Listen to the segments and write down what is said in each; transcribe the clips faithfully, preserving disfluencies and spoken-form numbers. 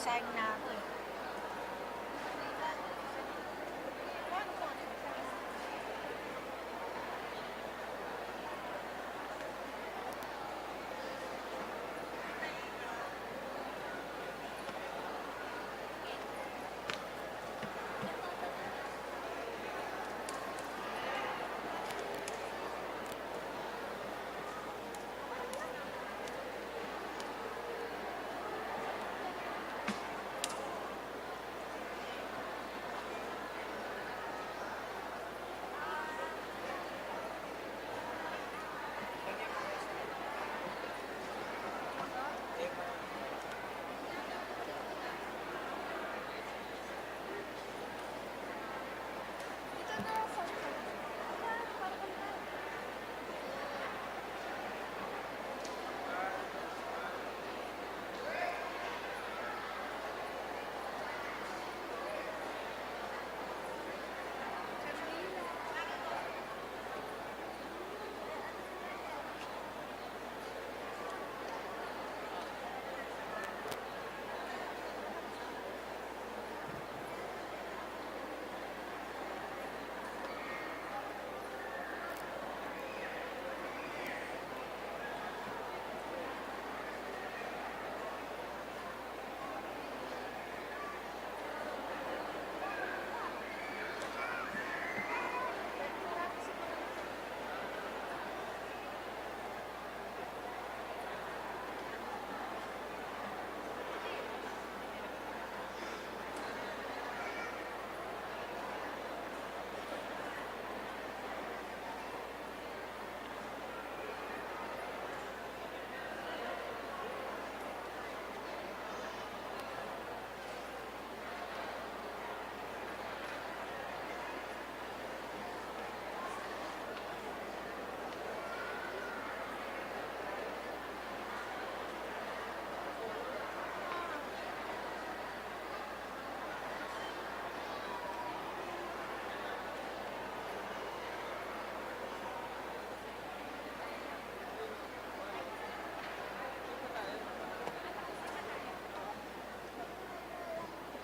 Sayang na ako eh.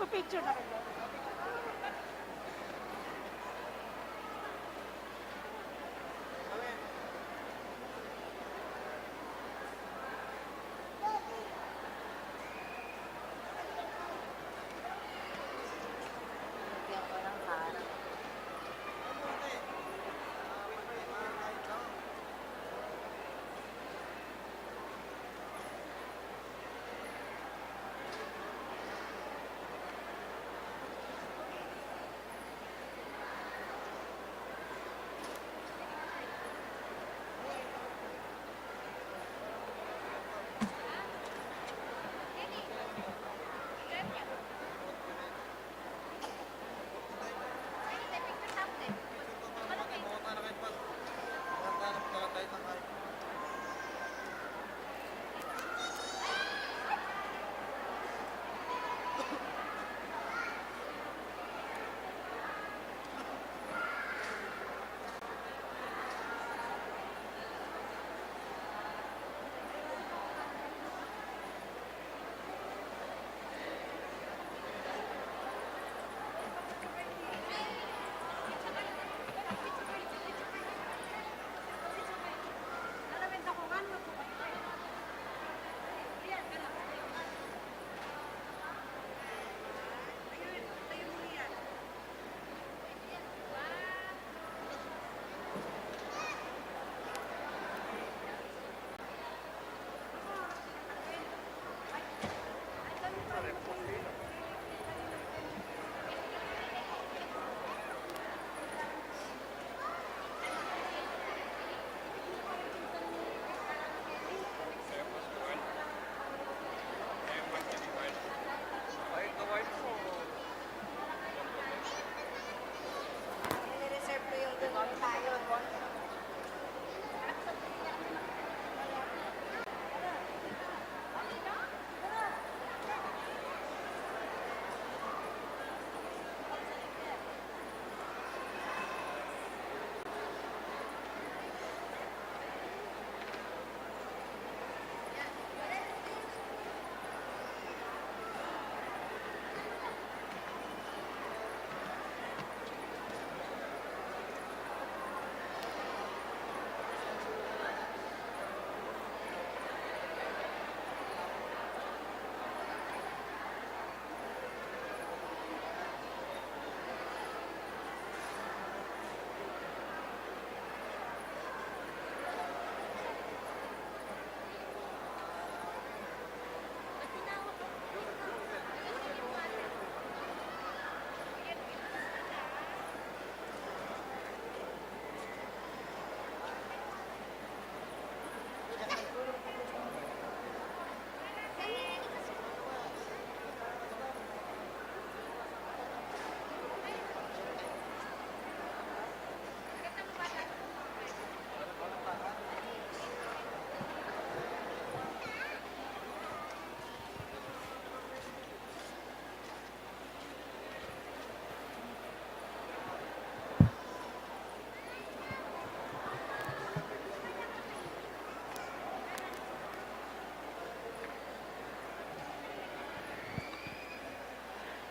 Picture na rin. Lagyan ko ng harang.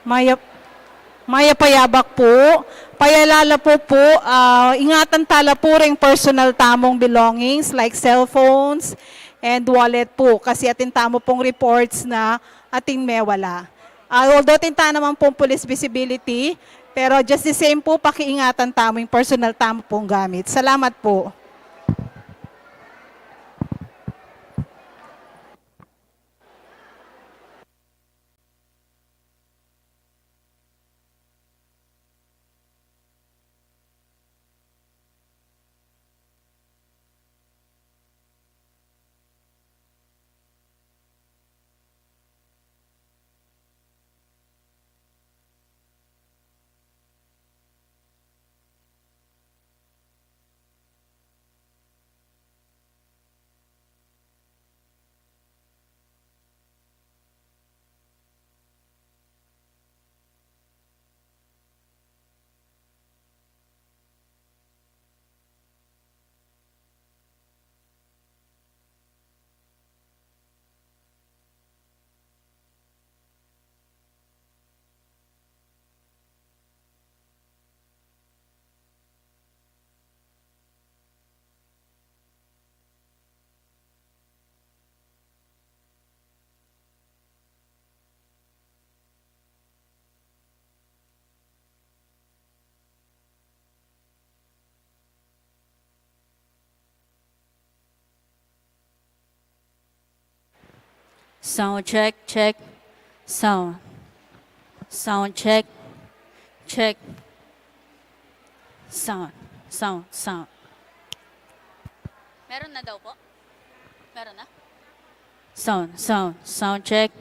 Mayap, mayap a yabak pu. Payalala pu pu, ah, ingatan tala pu ring personal tamung belongings like cellphones and wallet pu. Kasi atin tamu pung reports na atin mewala. Ah, although atin tana naman pung police visibility, pero just the same pu, pakiingatan tamu ing personal tamu pung gamit. Salamat pu. Sound check, check. Sound. Sound check, check. Sound, sound, sound. Meron na daw po? Meron na? Sound, sound, sound check.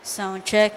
Sound check.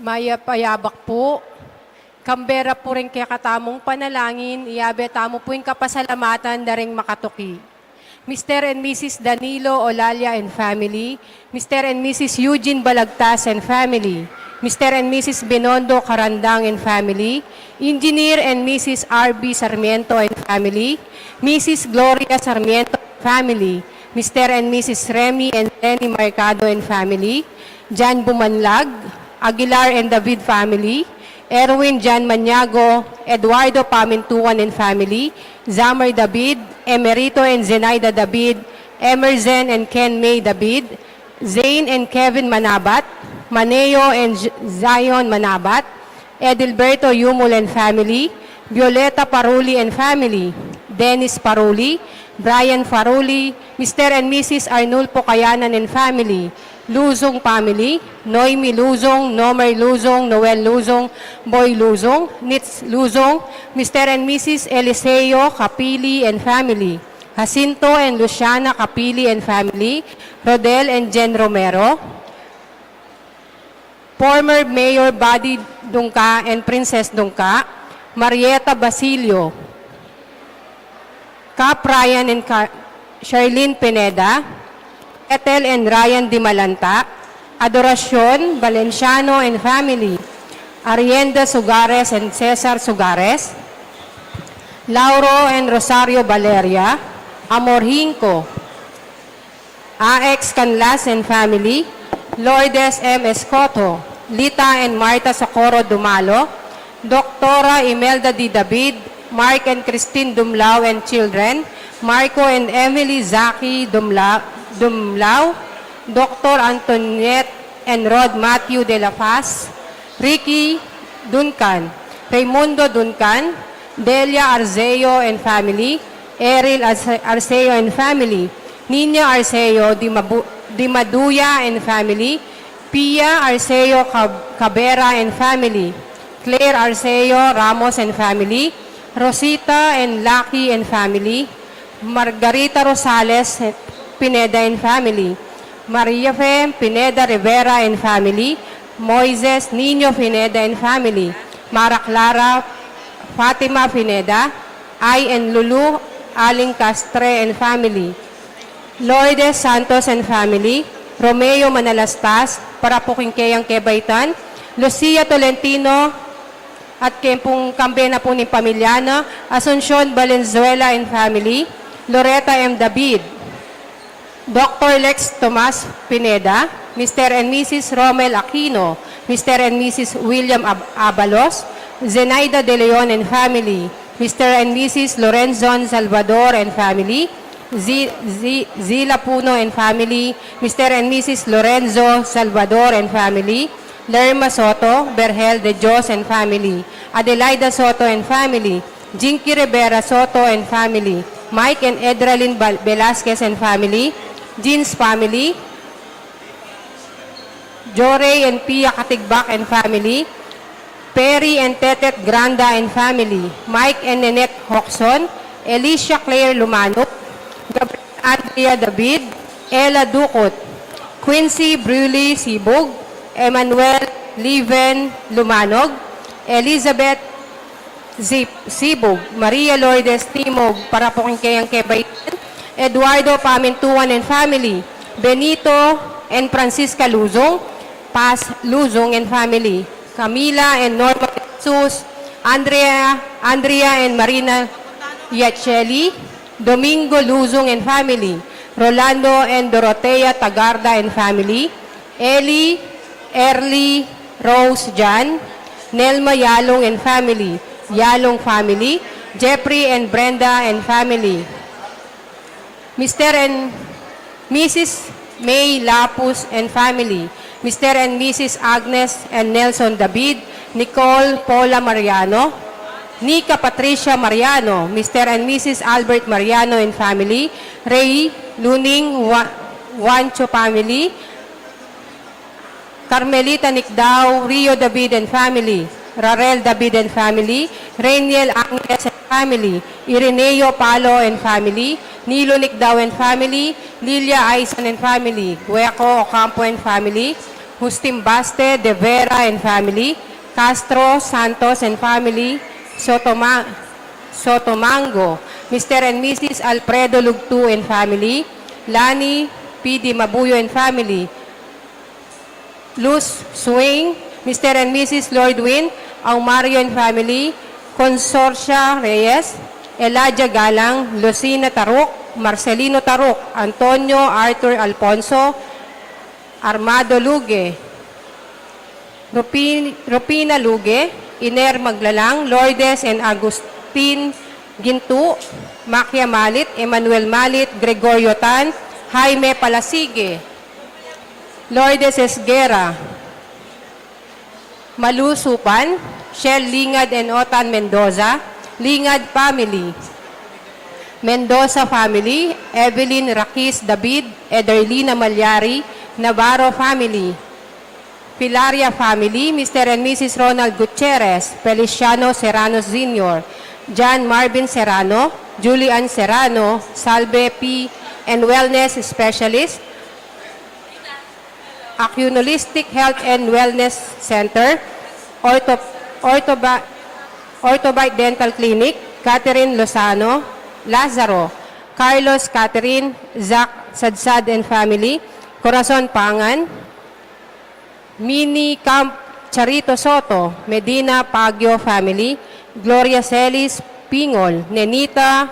Mayap a yabak pu. Kambe ra pu ring kekatamung panalangin, iyabe tamu pu ing kapasalamatan da ring makatuki. Mister and Missus Danilo Olalia and family, Mister and Missus Eugene Balagtas and family, Mister and Missus Binondo Karandang and family, Engineer and Missus R B Sarmiento and family, Missus Gloria Sarmiento and family, Mister and Missus Remy and Lenny Mercado and family, Jan Bumanlag, Aguilar and David family, Erwin Jan Maniago, Eduardo Pamintuan and family, Zamar David, Emerito and Zenaida David, Emerson and Ken May David, Zane and Kevin Manabat, Maneo and Z-, Zion Manabat, Edilberto Yumul and family, Violeta Paruli and family, Dennis Paruli, Brian Paruli, Mister and Missus Arnulfo Kayanan and family, Luzong family, Noemi Luzong, Nomer Luzong, Noel Luzong, Boy Luzong, Nitz Luzong, Mister and Missus Eliseo Capili and family, Jacinto and Luciana Capili and family, Rodel and Jen Romero, former Mayor Buddy Dungca and Princess Dungca, Marieta Basilio, Cap Ryan and Car-, Charlene Pineda, Ethel and Ryan Dimalanta, Adoracion Valenciano and family, Arienda Sugares and Cesar Sugares, Lauro and Rosario Valeria, Amor Hinco, A X Canlas and family, Lourdes M Escoto, Lita and Martha Socorro Dumalo, Doktora Imelda D David, Mark and Christine Dumlao and children, Marco and Emily Zaki Dumla-, Dumlao, Doktor Antoinette and Rod Matthew de la Paz, Ricky Duncan, Raymundo Duncan, Delia Arceo and family, Eril Arce-, Arceo and family, Nina Arceo Dimabu-, Dimaduya and family, Pia Arceo Cab-, Cabera and family, Claire Arceo Ramos and family, Rosita and Lucky and family, Margarita Rosales Pineda and family, Maria Fe Pineda Rivera and family, Moises Nino Pineda and family, Mara Clara Fatima Pineda, Ai and Lulu Aling Castre and family, Lourdes Santos and family, Romeo Manalastas, para pu king keyang kebaitan, Lucia Tolentino, at keng pung kambe na pu ning pamilya na, Asuncion Valenzuela and family, Loretta M David, Doktor Lex Tomas Pineda, Mister and Missus Romel Aquino, Mister and Missus William Ab-, Abalos, Zenaida De Leon and family, Mister and Missus Lorenzon Salvador and family, Zi-, Zi-, Zila Puno and family, Mister and Missus Lorenzo Salvador and family, Lerma Soto, Berhel de Dios and family, Adelaida Soto and family, Jinky Rivera Soto and family, Mike and Edralyn Bal-, Velasquez and family, Jean's family, Jorey and Pia Katigbak and family, Perry and Tetet Granda and family, Mike and Nenette Hoxon, Alicia Claire Lumanuk, Gabriel Andrea David, Ella Ducot, Quincy Bruley Sibug, Emmanuel Leven Lumanog, Elizabeth Zip-, Sibug, Maria Lourdes Timog, para pu king keyang kebaitan, Eduardo Pamintuan and family, Benito and Francisca Luzong, Paz Luzong and family, Camila and Norma Jesus, Andrea, Andrea and Marina Yacheli, Domingo Luzong and family, Rolando and Dorotea Tagarda and family, Eli, Erly, Rose, Jan, Nelma Yalong and family, Yalong family, Jeffrey and Brenda and family, Mister and Missus May Lapus and family, Mister and Missus Agnes and Nelson David, Nicole Paula Mariano, Nika Patricia Mariano, Mister and Missus Albert Mariano and family, Ray Luning Wa-, Wancho family, Carmelita Nicdao, Rio David and family, Rarel David and family, Rainiel Angeles and family, Ireneo Palo and family, Nilo Nicdao and family, Lilia Aison and family, Gueco Ocampo and family, Justin Baste de Vera and family, Castro Santos and family, Sotoma-, Sotomango, Mister and Missus Alfredo Lugtu and family, Lani P D Mabuyo and family, Luz Swain, Mister and Missus Lloyd Win, Aumario and family, Consorcia Reyes, Elijah Galang, Lucina Taruk, Marcelino Taruk, Antonio Arthur Alfonso, Armando Luge, Rupin-, Rupina Luge, Iner Maglalang, Lourdes and Agustin Gintu, Makia Malit, Emmanuel Malit, Gregorio Tan, Jaime Palasige, Lourdes Esguerra, Malu Supan, Shell Lingad and Otan Mendoza, Lingad family, Mendoza family, Evelyn Rakis David, Ederlina Malyari, Navarro family, Filaria family, Mister and Missus Ronald Gutierrez, Feliciano Serrano Senior, John Marvin Serrano, Julian Serrano, Salve P and Wellness Specialist, Acunolistic Health and Wellness Center, Ortho-, Orthoba-, Orthobite Dental Clinic, Catherine Lozano, Lazaro, Carlos Catherine, Zach Sadsad and family, Corazon Pangan, Mini Camp Charito Soto, Medina Pagio family, Gloria Celis Pingol, Nenita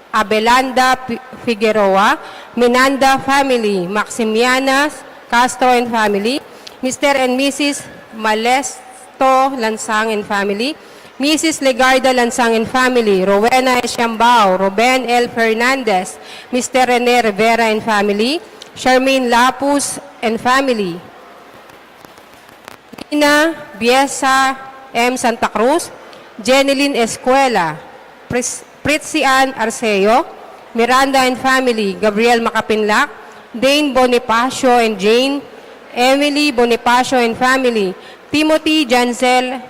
Abelanda Pi-, Figueroa, Minanda family, Maximiana Castro and family, Mister and Missus Malesto Lansang and family, Missus Legarda Lansang and family, Rowena Esiambao, Ruben L Fernandez, Mister Rene Rivera and family, Charmaine Lapus and family, Lina Biesa M Santa Cruz, Jenilyn Escuela, Pris-, Pritzy Ann Arceo, Miranda and family, Gabriel Makapinlak, Dane Bonifacio and Jane, Emily Bonifacio and family, Timothy Jansel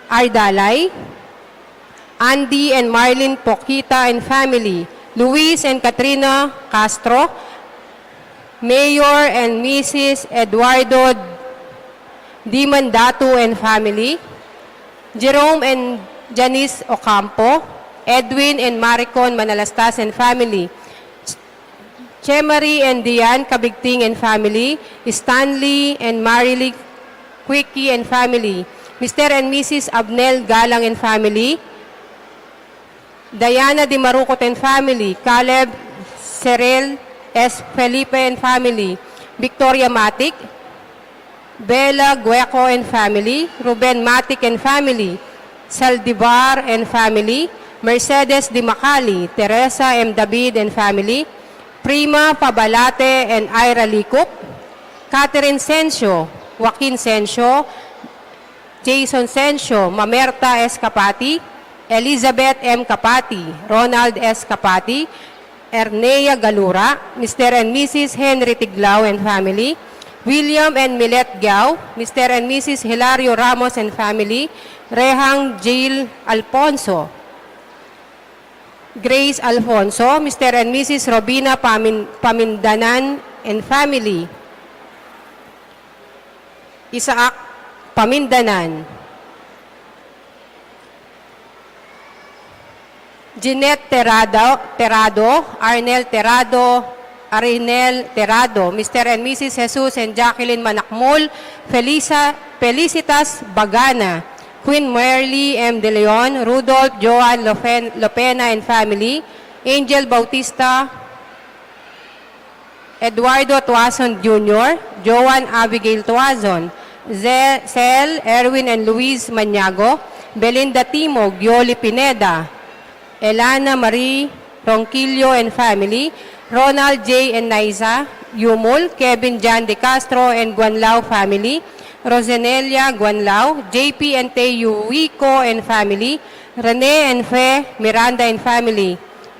Ardalay, Andy and Marlene Poquita and family, Luis and Katrina Castro, Mayor and Missus Eduardo Dimandatu and family, Jerome and Janice Ocampo, Edwin and Maricon Manalastas and family, Chemary and Diane Cabigting and family, Stanley and Marilee Quickie and family, Mister and Missus Abnel Galang and family, Diana Dimarucot and family, Caleb Serel S Felipe and family, Victoria Matic, Bella Gueco and family, Ruben Matic and family, Saldivar and family, Mercedes Dimacali, Teresa M David and family, Prima Pabalate and Ira Licup, Catherine Sencio, Joaquin Sencio, Jason Sencio, Mamerta S Capati, Elizabeth M Capati, Ronald S Capati, Ernea Galura, Mister and Missus Henry Tiglao and family, William and Milet Giao, Mister and Missus Hilario Ramos and family, Rehang Jill Alfonso, Grace Alfonso, Mister and Missus Robina Pamin-, Pamindanan and family, Isaac Pamindanan, Jeanette Terado, Terado, Arnel Terado, Arinel Terado, Mister and Missus Jesus and Jacqueline Manakmul, Felisa-, Felicitas Bagana, Queen Merly M De Leon, Rudolph Joan Lofen-, Lopena and family, Angel Bautista, Eduardo Tuazon Junior, Joan Abigail Tuazon, Ze-, Sel, Erwin and Luis Maniago, Belinda Timog, Yoli Pineda, Elana Marie Ronquillo and family, Ronald J and Naiza Yumul, Kevin John De Castro and Guanlao family, Rosenelia Guanlao, J P and Teo Wico and family, Rene and Fe Miranda and family,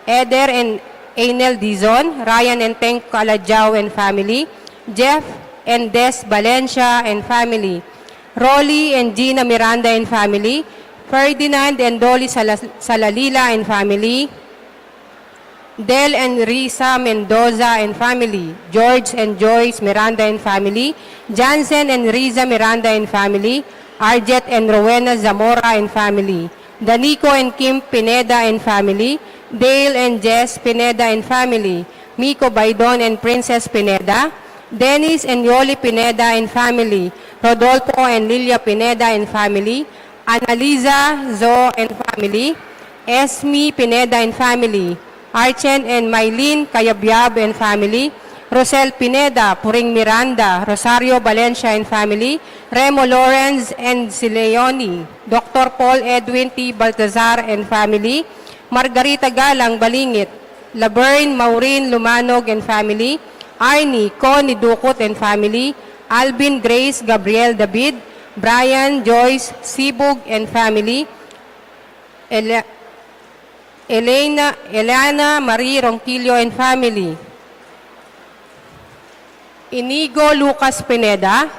Eder and Einel Dizon, Ryan and Teng Calajao and family, Jeff and Des Valencia and family, Rolly and Gina Miranda and family, Ferdinand and Dolly Sala-, Salalila and family, Del and Risa Mendoza and family, George and Joyce Miranda and family, Jansen and Riza Miranda and family, Arjet and Rowena Zamora and family, Danico and Kim Pineda and family, Dale and Jess Pineda and family, Miko Baidon and Princess Pineda, Dennis and Yoli Pineda and family, Rodolfo and Lilia Pineda and family, Analiza Zo and family, Esme Pineda and family, Archen and Mylene Cayabyab and family, Rosel Pineda, Puring Miranda, Rosario Valencia and family, Remo Lawrence and Sileoni, Doctor Paul Edwin T. Baltazar and family, Margarita Galang Balingit, Laverne Maureen Lumanog and family, Arnie Connie Ducut and family, Alvin Grace Gabriel David, Brian Joyce Sibug and family, Ele-, Elena, Eliana Marie Ronquillo and family, Inigo Lucas Pineda,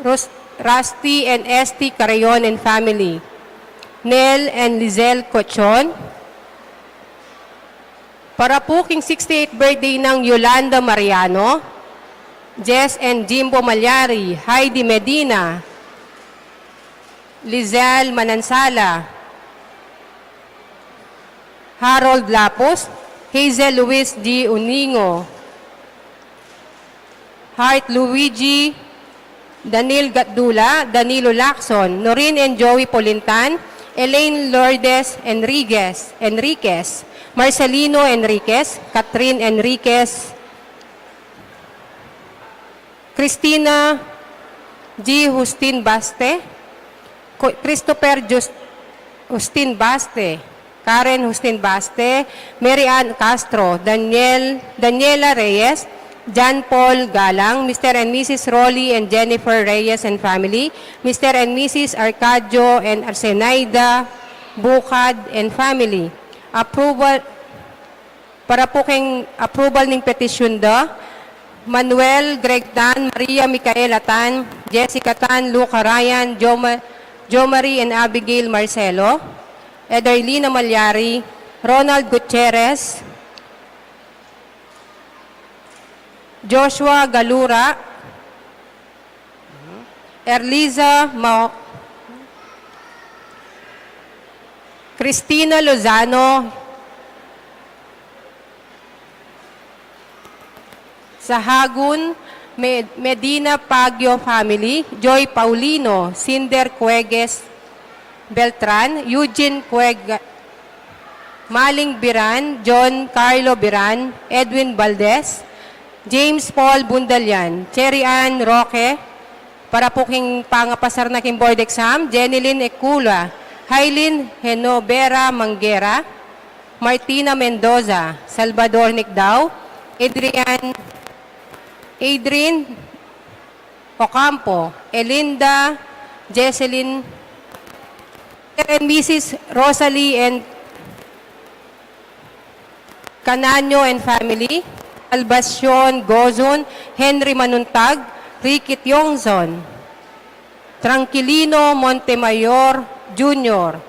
Ros-, Rusty and Esty Carreon and family, Nel and Lizelle Cochon, para pu king sixty-eighth birthday nang Yolanda Mariano, Jess and Jimbo Malyari, Heidi Medina, Lizelle Manansala, Harold Lapus, Hazel Luis G. Uningo, Hart Luigi, Daniel Gatdula, Danilo Lacson, Noreen and Joey Polintan, Elaine Lourdes Enriquez, Enriquez, Marcelino Enriquez, Catherine Enriquez, Christina G. Justin Baste, Co-, Christopher Jus-, Justin Baste, Karen Justin Baste, Mary Ann Castro, Daniel, Daniela Reyes, John Paul Galang, Mister and Missus Rolly and Jennifer Reyes and family, Mister and Missus Arcadio and Arsenaida Bucad and family. Approval, para pu king approval ning petisyun da, Manuel, Greg Tan, Maria Micaela Tan, Jessica Tan, Luca Ryan, Joma-, Jomari and Abigail Marcelo, Ederlina Malyari, Ronald Gutierrez, Joshua Galura, Erliza Mao-, Cristina Lozano, Sahagun, Me-, Medina Pagio family, Joy Paulino, Cinder Cuegues Beltran, Eugene Cuega-, Maling Biran, John Carlo Biran, Edwin Valdez, James Paul Bundalian, Cherry Ann Roque, para pu king pangapasar na king board exam, Jenilyn Ecula, Hailin Henobera Manguera, Martina Mendoza, Salvador Nicdao, Adrian, Adrian Ocampo, Elinda, Jesselyn, Mister and Missus Rosalie and Cananio and family, Salvacion Gozon, Henry Manuntag, Ricky Tiongzon, Tranquilino Montemayor Junior,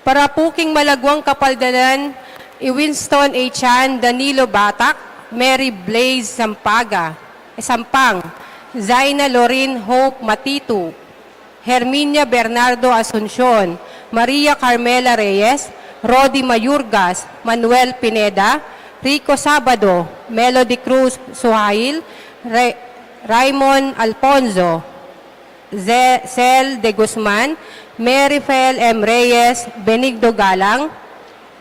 Para pu king malaguang kapaldanan i Winston A. Chan, Danilo Batak, Mary Blaze Sampaga, Sampang, Zaina Lorin Hope Matitu, Herminia Bernardo Asuncion, Maria Carmela Reyes, Rodi Mayurgas, Manuel Pineda, Rico Sabado, Melody Cruz Suhail, Re-, Raymond Alfonso, Ze-, Cel de Guzman, Mary Fel M. Reyes, Benigno Galang,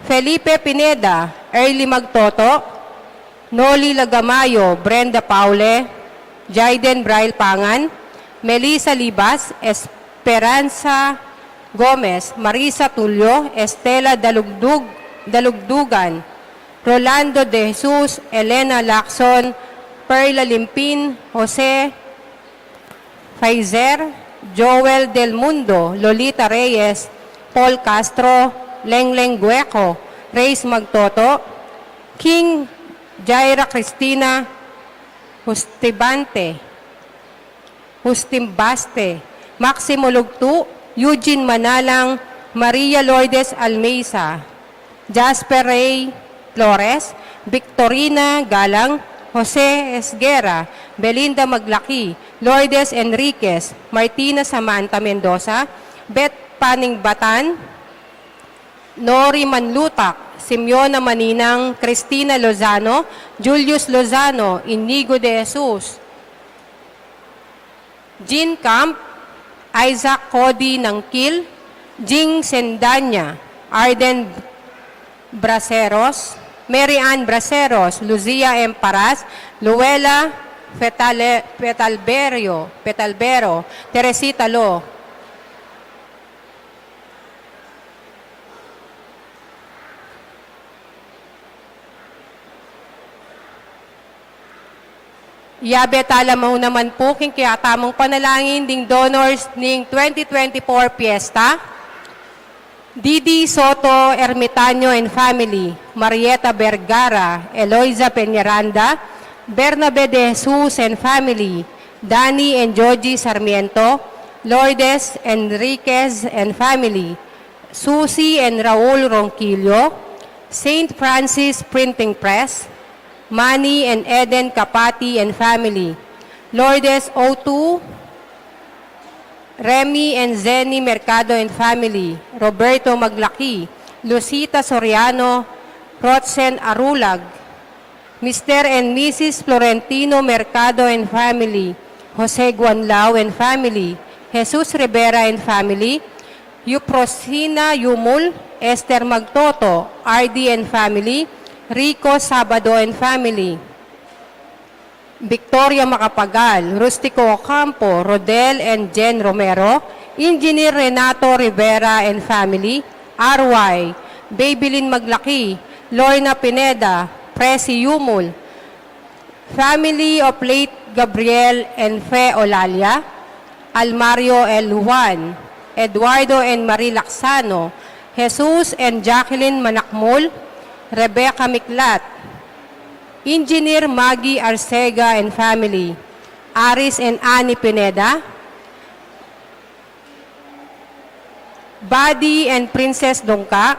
Felipe Pineda, Early Magtoto, Noli Lagamayo, Brenda Paule, Jaiden Braille Pangan, Melissa Libas, Esperanza Gomez, Marisa Tulio, Estela Dalugdug, Dalugdugan, Rolando De Jesus, Elena Lacson, Perla Limpin, Jose Faizer, Joel Del Mundo, Lolita Reyes, Paul Castro, Lengleng Gueco, Reyes Magtoto, King Jaira Cristina Hustibante, Justin Baste, Maximo Lugtu, Eugene Manalang, Maria Lourdes Almeza, Jasper Ray Flores, Victorina Galang, Jose Esguerra, Belinda Maglaki, Lourdes Enriquez, Martina Samantha Mendoza, Beth Paningbatan, Nori Manlutak, Simeona Maninang, Cristina Lozano, Julius Lozano, Inigo de Jesus, Jean Camp, Isaac Cody Nangkil, Jing Sendanya, Arden Braceros, Mary Ann Braceros, Lucia M. Paras, Luella Fetale-, Fetalberio, Fetalbero, Teresita Lo. Yabe tala mu naman pu king kekatamung panalangin ding donors ning twenty twenty-four fiesta. Didi Soto Ermitaño and family, Marieta Vergara, Eloisa Peñaranda, Bernabe de Jesus and family, Danny and Georgie Sarmiento, Lourdes Enriquez and family, Susie and Raul Ronquillo, Saint Francis Printing Press, Manny and Eden Capati and family, Lourdes Otu, Remy and Zenny Mercado and family, Roberto Maglaki, Lucita Soriano, Rotzen Arulag, Mister and Missus Florentino Mercado and family, Jose Guanlao and family, Jesus Rivera and family, Euprosina Yumul, Esther Magtoto, R D and family, Rico Sabado and family, Victoria Macapagal, Rustico Ocampo, Rodel and Jen Romero, Engineer Renato Rivera and family, R Y, Babylin Maglaki, Lorna Pineda, Presi Yumul, family of late Gabriel and Fe Olalia, Almario L. Juan, Eduardo and Marie Laxano, Jesus and Jacqueline Manakmul, Rebecca Miklat, Engineer Maggie Arcega and family, Aris and Annie Pineda, Buddy and Princess Dongka,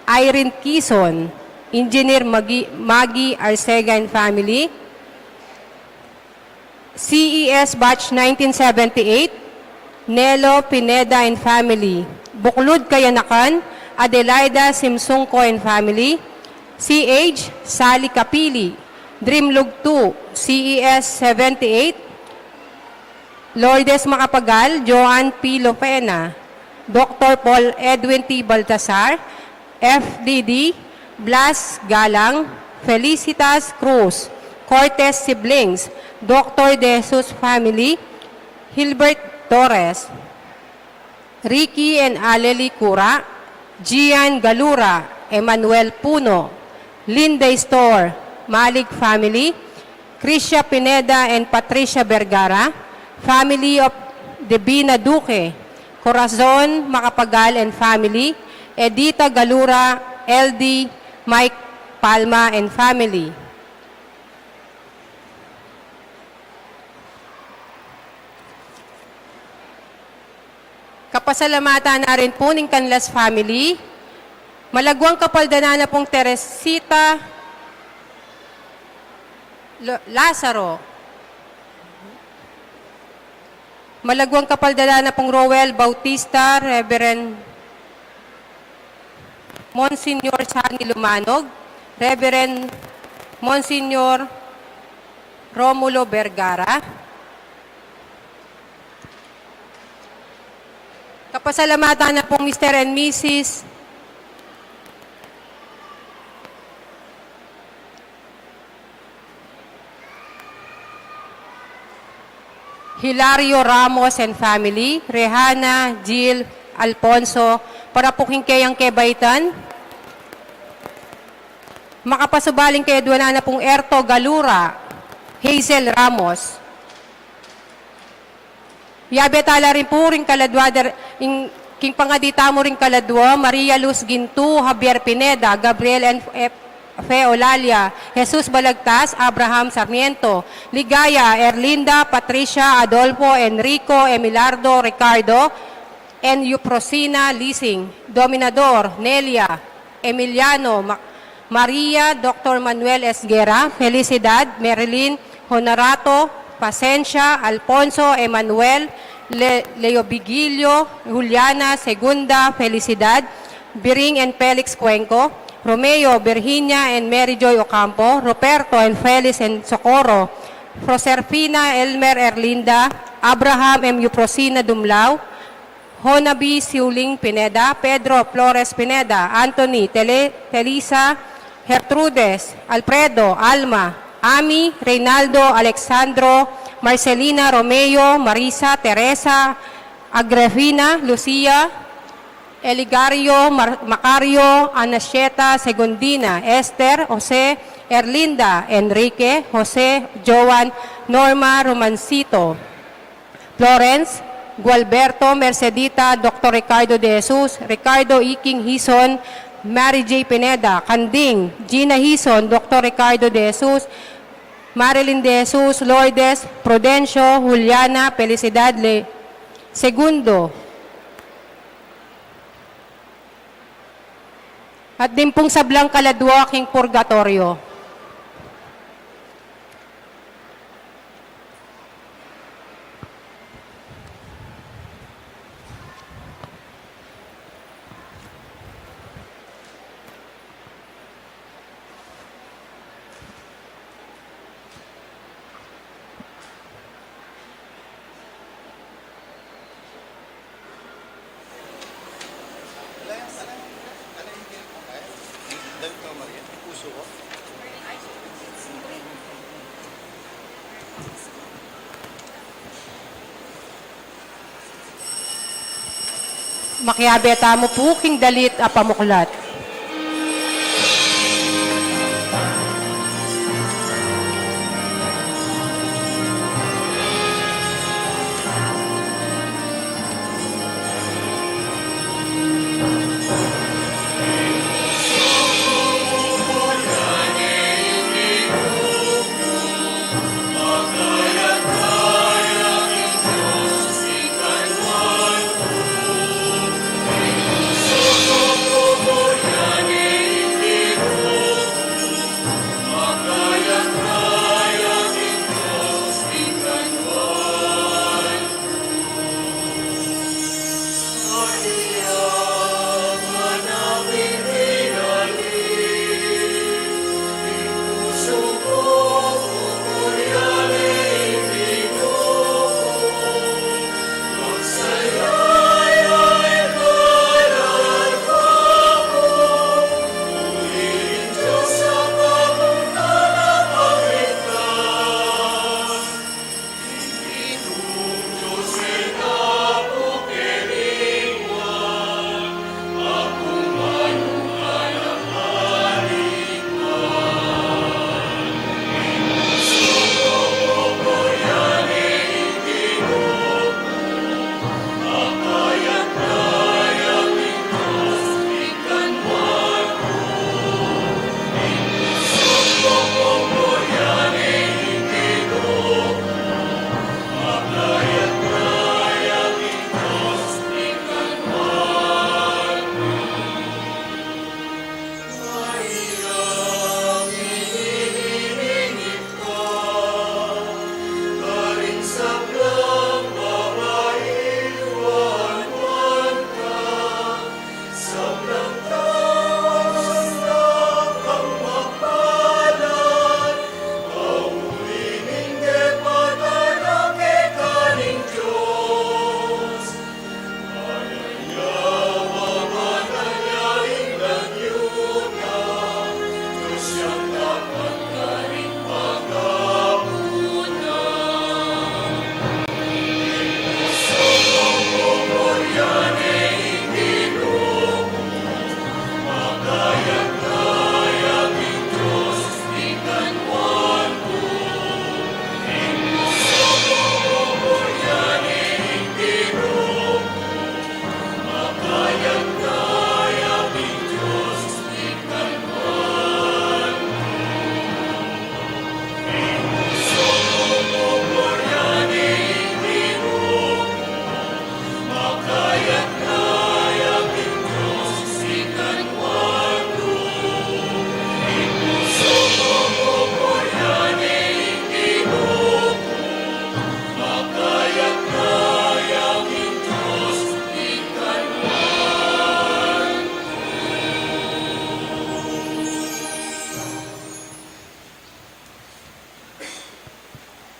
Irene Kison, Engineer Magi-, Maggie Arcega and family, C E S Batch nineteen seventy-eight, Nelo Pineda and family, Buklud Kayanakan, Adelaida Simsungko and family, C H Sally Kapili, Dream Lugtu, C E S seventy-eight, Lourdes Macapagal, Joan P. Lopena, Doctor Paul Edwin T. Baltasar, F D D, Blas Galang, Felicitas Cruz, Cortez siblings, Doctor De Jesus family, Hilbert Torres, Ricky and Aleli Cura, Gian Galura, Emmanuel Puno, Linda Store, Malig family, Krisha Pineda and Patricia Vergara, family of Divina Duque, Corazon Macapagal and family, Edita Galura, L D, Mike Palma and family. Kapasalamatan na rin pu ning Canlas family. Malagwang kapaldanan na pung Teresita Lo-, Lazaro. Malagwang kapaldanan na pung Roel Bautista, Reverend Monsignor Sani Lumanog, Reverend Monsignor Romulo Vergara. Kapasalamatan na pung Mister and Missus Hilario Ramos and family, Rehana, Jill, Alfonso, para pu king keyang kebaitan. Makapasubaling kayadwanan na pung Erto Galura, Hazel Ramos. Yabe tala rin pu ring kaladwa, der-, ing, king pangadi tamu ring kaladwa, Maria Luz Gintu, Javier Pineda, Gabriel and F-, Fe Olalia, Jesus Balagtas, Abraham Sarmiento, Ligaya, Erlinda, Patricia, Adolfo, Enrico, Emilardo, Ricardo, and Euprosina Lising, Dominador, Nelia, Emiliano, Ma-, Maria, Doctor Manuel Esguerra, Felicidad, Marilyn, Honorato, Pasencia, Alfonso, Emmanuel, Le-, Leo Vigilio, Juliana, Segunda, Felicidad, Biring and Felix Cuenco, Romeo, Virginia and Mary Joy Ocampo, Ruperto and Felix and Socorro, Proserpina, Elmer, Erlinda, Abraham and Euprosina Dumlao, Honabi Siuling Pineda, Pedro Flores Pineda, Anthony, Tele-, Telisa, Gertrudes, Alfredo, Alma, Ami, Reynaldo, Alexandro, Marcelina, Romeo, Marisa, Teresa, Agrafina, Lucia, Eligario, Mar-, Macario, Anaceta, Segundina, Esther, Jose, Erlinda, Enrique, Jose, Joan, Norma, Romancito, Florence, Gualberto, Mercedita, Doctor Ricardo de Jesus, Ricardo Iking Hison, Mary J. Pineda, Canding, Gina Hison, Doctor Ricardo de Jesus, Marilyn de Jesus, Lourdes, Prudencio, Juliana, Felicidad, Le-, Segundo. At dimpung sablang kaladua king purgatoryo. Makiabe tamu pu king dalit a pamuklat.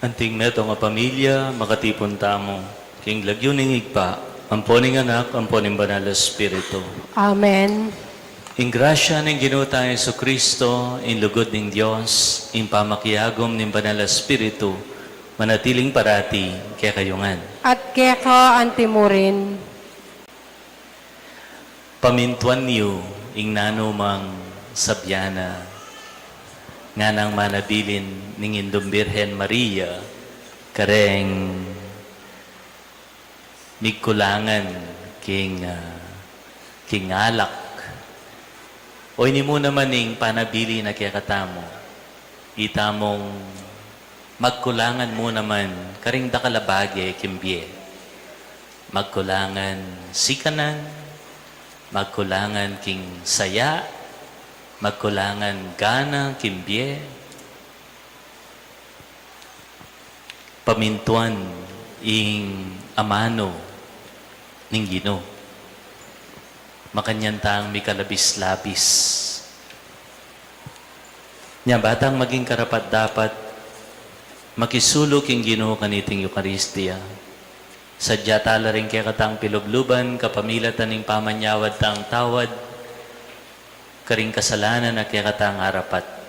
Anting metung a pamilya, makatipun tamu king lagyu ning Ibpa, ampo ning Anak, ampo ning Banal a Espiritu. Amen. Ing grasya ning Ginu tang Jesucristo, ing lugud ning Dios, ing pamakiagum ning Banal a Espiritu, manatiling parati kekayu ngan. At keka antimurin. Pamintuan yu ing nanu mang sabyan na, nganang manabilin ning Indung Birhen Maria, kareng migkulangan king, ah, king alak. O ini mu naman ing panabilin na kekatamu, itamung magkulangan mu naman karing dakal a bage king bie. Magkulangan sikanan, magkulangan king saya, magkulangan gana king bie. Pamintuan ing amanu ning Ginu. Makanyan tang mikalabis-labis. Nya ba tang maging karapat-dapat makisulu king Ginu kaniting Eukaristia, sadya tala ring kekatang pilubluban kapamilatan ning pamanyawad tang tawad karing kasalanan a kekatang arapat.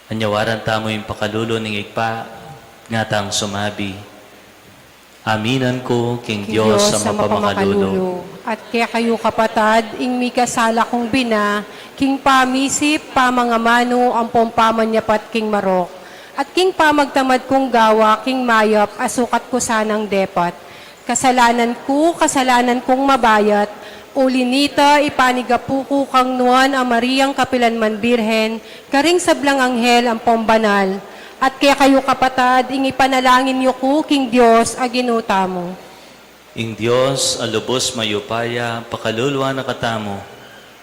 Anyawaran tamu ing pakalulu ning Ibpa, ngatang sumabi, aminan ku king Dios a mapamakalulu. At kekayu kapatad, ing mikasala kung bina, king pamisip, pamangamanu, ampong pamanyapat king marok, at king pamagtamad kung gawa king mayap a sukat ku sanang depat. Kasalanan ku, kasalanan kung mabayat, uli nita ipanigapu ku kang Nuan a Mariang kapilan man Birhen, karing sablang anghel ampong banal, at kekayu kapatad, ing ipanalangin yu ku king Dios a Ginu tamu. Ing Dios a lubus mayupaya pakaluluan na katamu,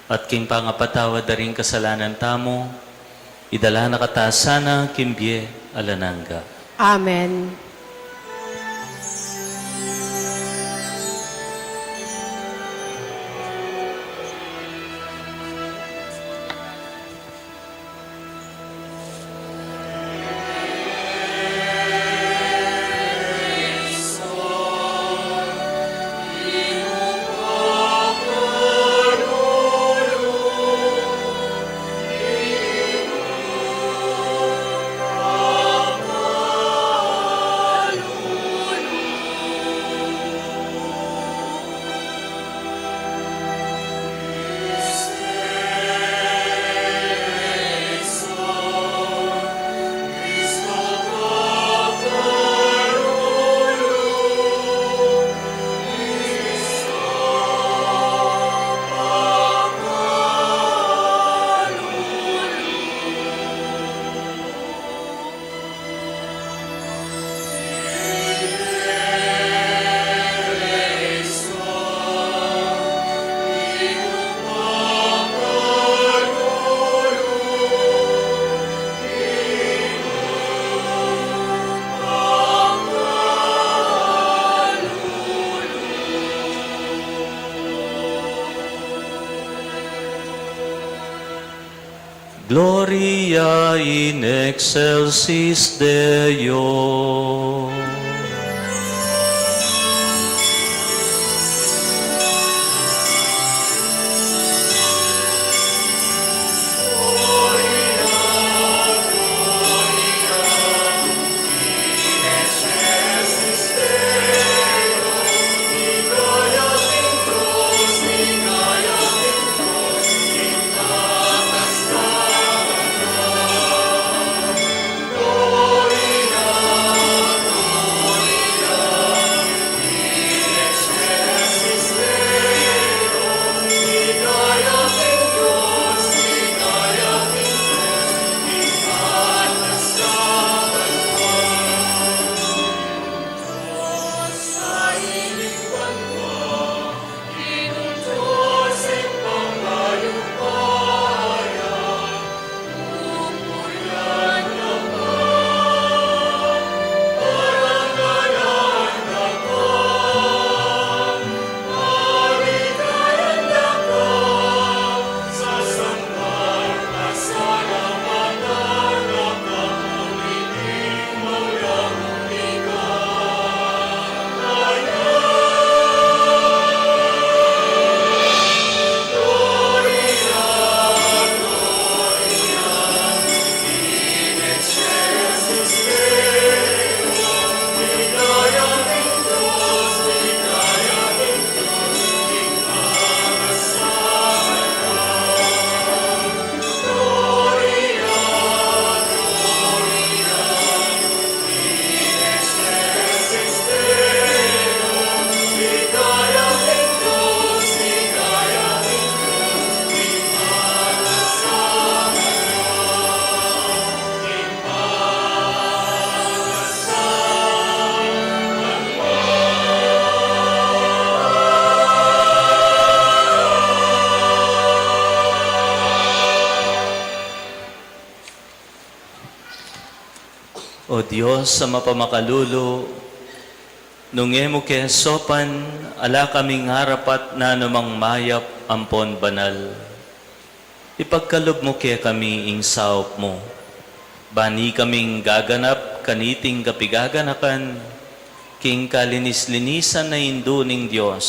at king pangapatawad da ring kasalanan tamu, idala na kata sana king bie alang angga. Amen. Gloria in excelsis Deo. Dios a mapamakalulu, nung e mu ke saupan, ala kaming arapat na anumang mayap ampon banal. Ipagkalub mu kekami ing saup mu. Ban ikaming gaganap kaniting kapigaganakan, king kalinis-linisan a Indu ning Dios,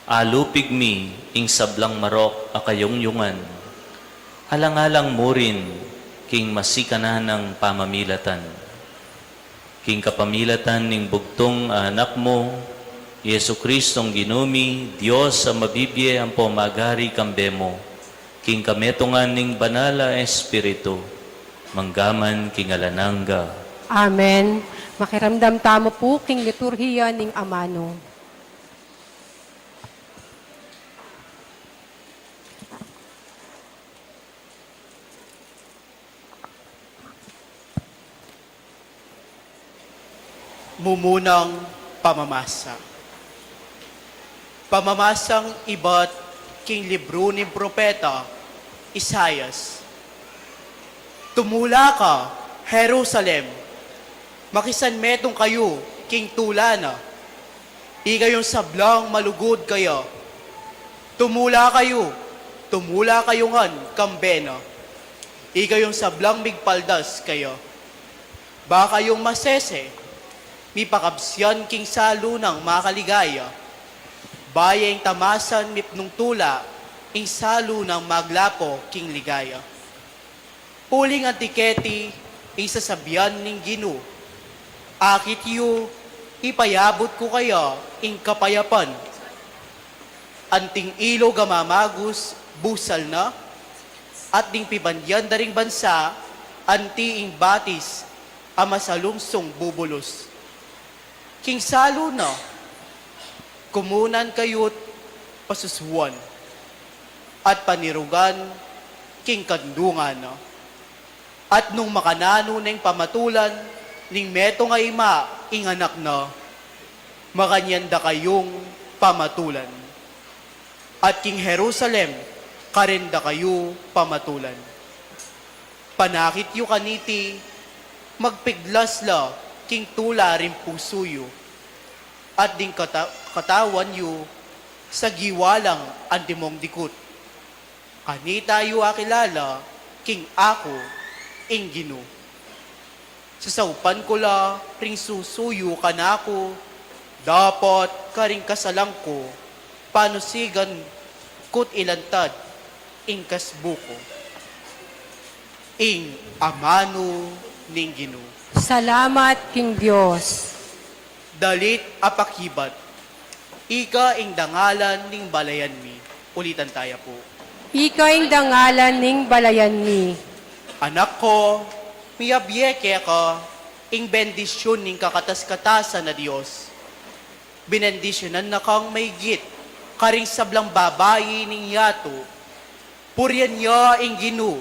alupig mi ing sablang marok a kayungyungan. Alang-alang mu rin king masikanan a pamamilatan. King kapamilatan ning bugtung a Anak mu, Jesu-Cristong Ginu mi, Dios a mabibie ampo magari kambe mu, king kametungan ning Banal a Espiritu, mangga man king alang angga. Amen. Makiramdam tamu pu king liturhiya ning amanu. Mumunang pamamasa. Pamamasang ibat king libru ning propeta Isaias. Tumula ka, Jerusalem, makisanmetung kayu king tula na. Ikayung sablang malugud kaya, tumula kayu, tumula kayu ngan kambe na. Ikayung sablang migpaldas kaya, ba kayung masese, mipakabsian king salu nang makaligaya. Ba ya ing tamasan mipnung tula, ing salu nang maglapo king ligaya. Uling anti keti ing sasabian ning Ginu, akit yu, ipayabut ku kaya ing kapayapan. Anting ilug a mamagus, busal na, at ding pibandian da ring bansa, anti ing batis a masalungsung bubulus. King salu na, kumunan kayu't pasusuan, at panirugan king kandungan na. At nung makananu neng pamatulan ning metung a ima ing anak na, makanyan da kayung pamatulan. At king Jerusalem, karin da kayu pamatulan. Panakit yu kaniti, magpiglas la king tula ring pusu yu, at ding kata-, katawan yu, sagiwa lang antimong dikut. Kanita yu akilala king aku ing Ginu. Sasaupan ku la ring susu yu kanaku, dapot karing kasalan ku, panusigan ku't ilantad ing kasbu ku. Ing amanu ning Ginu. Salamat king Dios. Dalit a pakibat. Ika ing dangalan ning balayan mi. Ulitan taya pu. Ika ing dangalan ning balayan mi. Anak ku, miyabie keka ing bendisyun ning kakatas-katasan a Dios. Binendisyunan na kang maigit karing sablang babai ning yatu. Purian ya ing Ginu,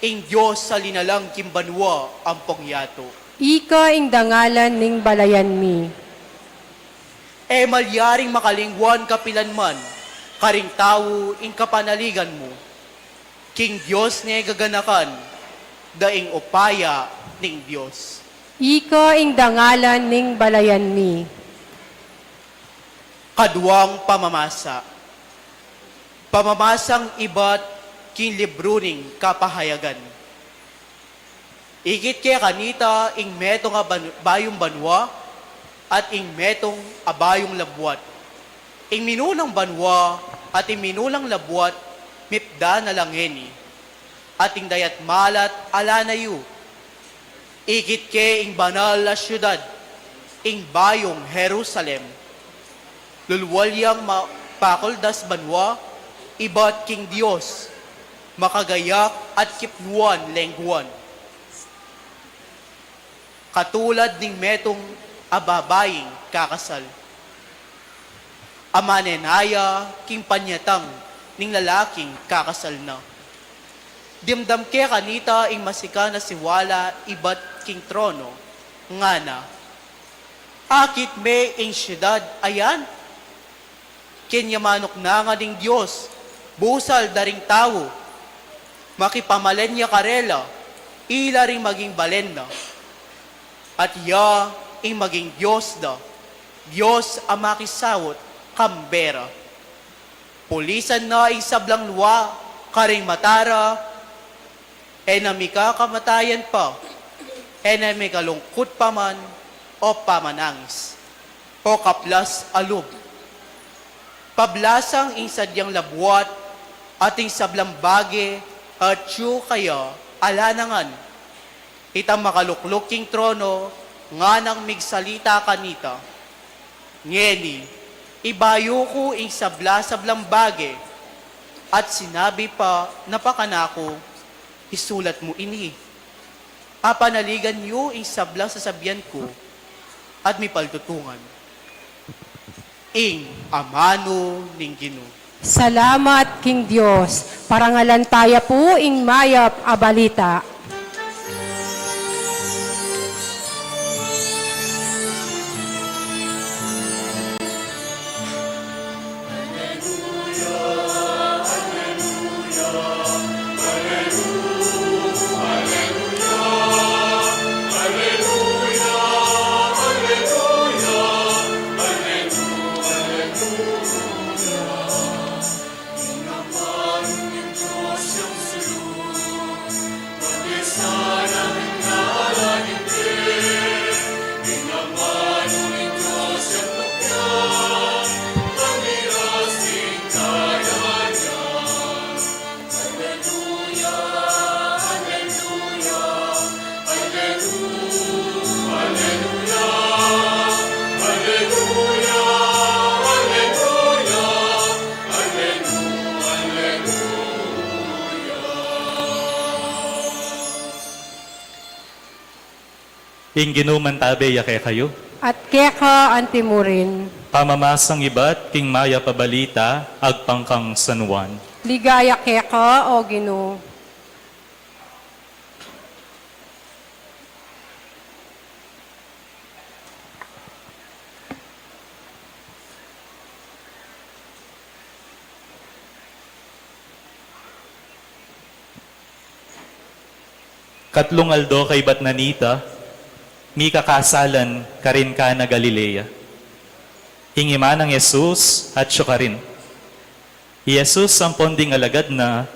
ing Dios a linalang king banua ampong yatu. Ika ing dangalan ning balayan mi. E malyaring makalingwan kapilan man karing tau ing kapanaligan mu. King Dios ne gaganakan da ing upaya ning Dios. Ika ing dangalan ning balayan mi. Kaduang pamamasa. Pamamasang ibat king libru ning Kapahayagan. Ikit ke kanita ing metung a ban-, bayung banua at ing metung a bayung labuat. Ing minunang banua at ing minunang labuat mipda na la ngeni, at ing dayat malat ala na yu. Ikit ke ing banal a siudad, ing bayung Jerusalem. Lulwal yang ma-, pakuldas banua, ibat king Dios, makagayak at kipnuan lengguan. Katulad ning metung a babaing kakasal. A manenaya king panyatang ning lalaking kakasal na. Dimdam ke kanita ing masikan a siwala ibat king trono, ngana, akit me ing siudad a yan? Kenya manuknangan ning Dios, busal da ring tau. Makipamalen ya karela, ila ring maging balen na. At iya ing maging Dios da, Dios a makisaut kambe ra. Pulisan na ing sablang lua karing mata ra, e na mika kamatayan pa, e na mika lungkut pa man, o pamanangis, o kaplas a lub. Pablasang ing sadyang labuat at ing sablang bage atyu kaya ala na ngan. Itang makalukluk king trono nganang migsalita kanita, "Ngeni, ibayu ku ing sabla-sablang bage." At sinabi pa na pa kanaku, "Isulat mu ini. Apanaligan yu ing sablang sasabian ku at mipaltutungan." Ing amanu ning Ginu. Salamat king Dios. Parangalan taya pu ing mayap a balita. Ing Ginu mantabe ya kekayu. At keka antimurin. Pamamasang ibat king mayap a balita agpang kang San Juan. Ligaya keka, O Ginu. Katlung aldo kaybat na nita, mikakasalan karin Cana Galilea. Ing ima nang Jesus atyu karin. I Jesus ampon ding alagad na,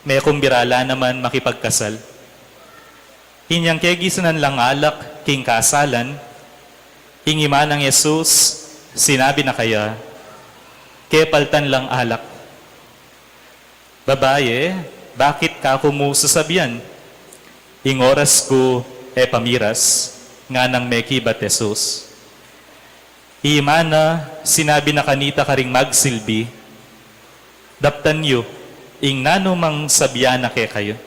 mekumbira la naman makipagkasal. Inyang kegisanan lang alak king kasalan, ing ima nang Jesus sinabi na kaya, "Kepaltan lang alak." "Babaye, bakit kaku mu sasabian? Ing oras ku e pa miras," nganang mekibat Jesus. I ima na sinabi na kanita karing magsilbi, "Daptan yu ing nanumang sabian na kekayu."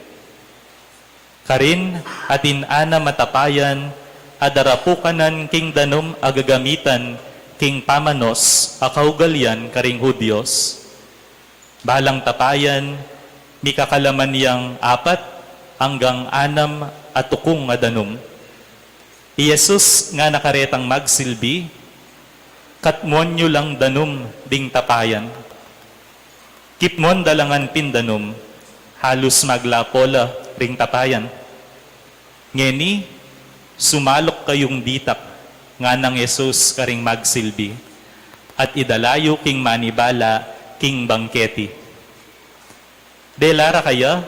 Karin atin anam a tapayan a darapukanan king danum a gagamitan king pamanos a kaugalian karing Judios. Balang tapayan, mikakalaman yang apat anggang anam a tukung a danum. I Jesus ngana karetang magsilbi, "Katmuan yu lang danum ding tapayan." Kipmuan da la ngan pin danum, halus maglapo la ring tapayan. "Ngeni, sumaluk kayung ditak," nganang Jesus karing magsilbi, "at idala yu king manibala king bangketi." Dela ra kaya,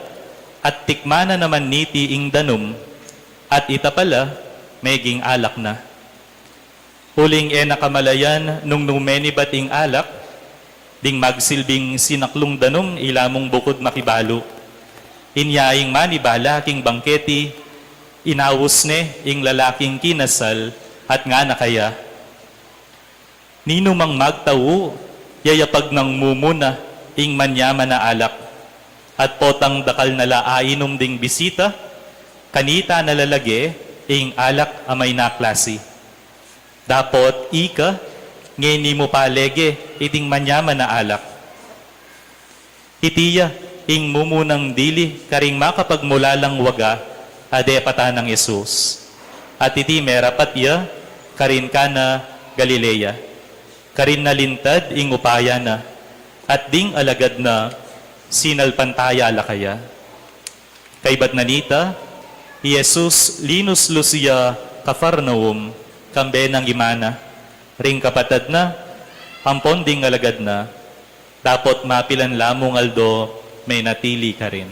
at tikman na naman niti ing danum, at ita pala, meging alak na. Uling e na kamalayan nung nu menibat ing alak, ding magsilbing sinaklung danum ila mung bukud makibalu. Inya ing manibala king bangketi, inaus ne ing lalaking kinasal at ngana kaya, "Ninumang magtau, yayapag nang mumuna ing manyaman a alak, at potang dakal na la ainum ding bisita, kanita na la lage ing alak a mayna klasi. Dapot ika, ngeni mu pa lege iting manyaman a alak." Iti ya ing mumunang dili karing makapagmulalang waga a depatan nang Jesus. At iti merapat ya karin Cana Galilea, karin nalintad ing upaya na, at ding alagad na sinalpantaya la kaya. Kaybat na nita, i Jesus linuslus ya Kafarnaum, kambe nang imana, ring kapatad na, ampon ding alagad na, dapot mapilan la mung aldo, menatili karin.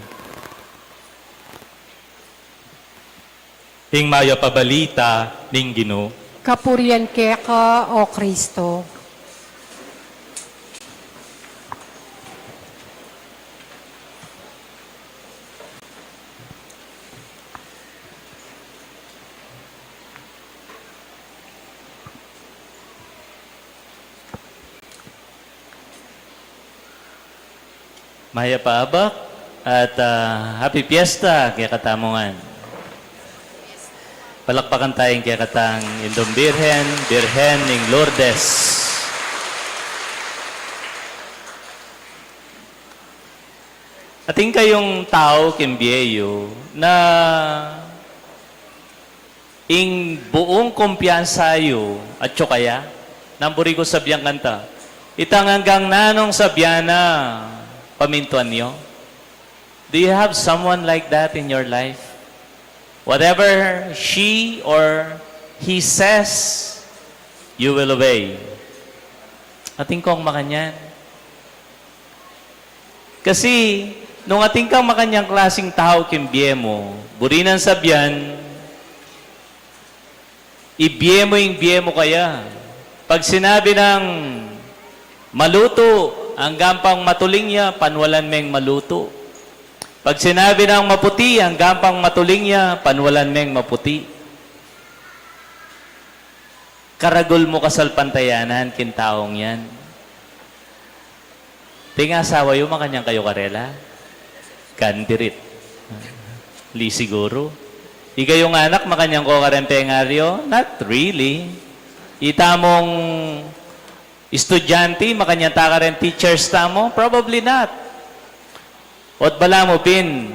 Ing mayap a balita ning Ginu. Kapurian keka, O Kristo. Mayap a abak at, ah, happy fiesta kekatamu ngan. Palakpakan taya ing kekatang Indung Birhen, Birhen ning Lourdes. Atin kayung tau king bie yu na ing buung kumpiyansa yu atyu kaya? Nang buri ku sabian kanta, itang anggang nanung sabian na pamintuan yu. Do you have someone like that in your life? Whatever she or he says, you will obey. Atin kung makanyan. Kasi, nung atin kang makanyang klasing tau king bie mu, buri nang sabian, ibie mu ing bie mu kaya. Pag sinabi nang malutu, anggang pang matuling ya, panwalan meng malutu. Pag sinabi nang maputi, anggang pang matuling ya, panwalan meng maputi. Karagul mu kasalpantayanan king taung yan. Ting asawa yu, makanyan kayu karela? Kandirit. Li siguru. Ikayung anak, makanyan ko karen pengaryo? Not really. Itamung estudyante, makanyan ta karen teachers tamu? Probably not. Ot balamu pin,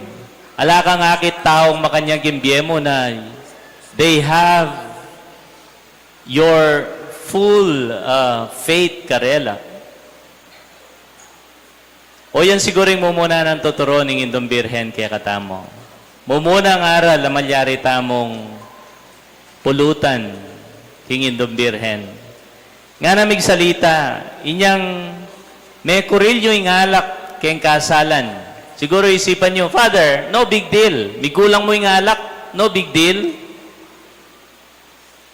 ala kang akit taung makanyan king bie mu na they have your full, uh, faith karela. O yan siguro ing mumuna nang tuturu ning Indung Birhen kekatamu. Mumuna nang aral a malyari tamung pulutan king Indung Birhen. Ngana migsalita, inyang mekurilyu ing alak keng kasalan. Siguro isipan yu, "Father, no big deal. Mikulang mu ing alak, no big deal."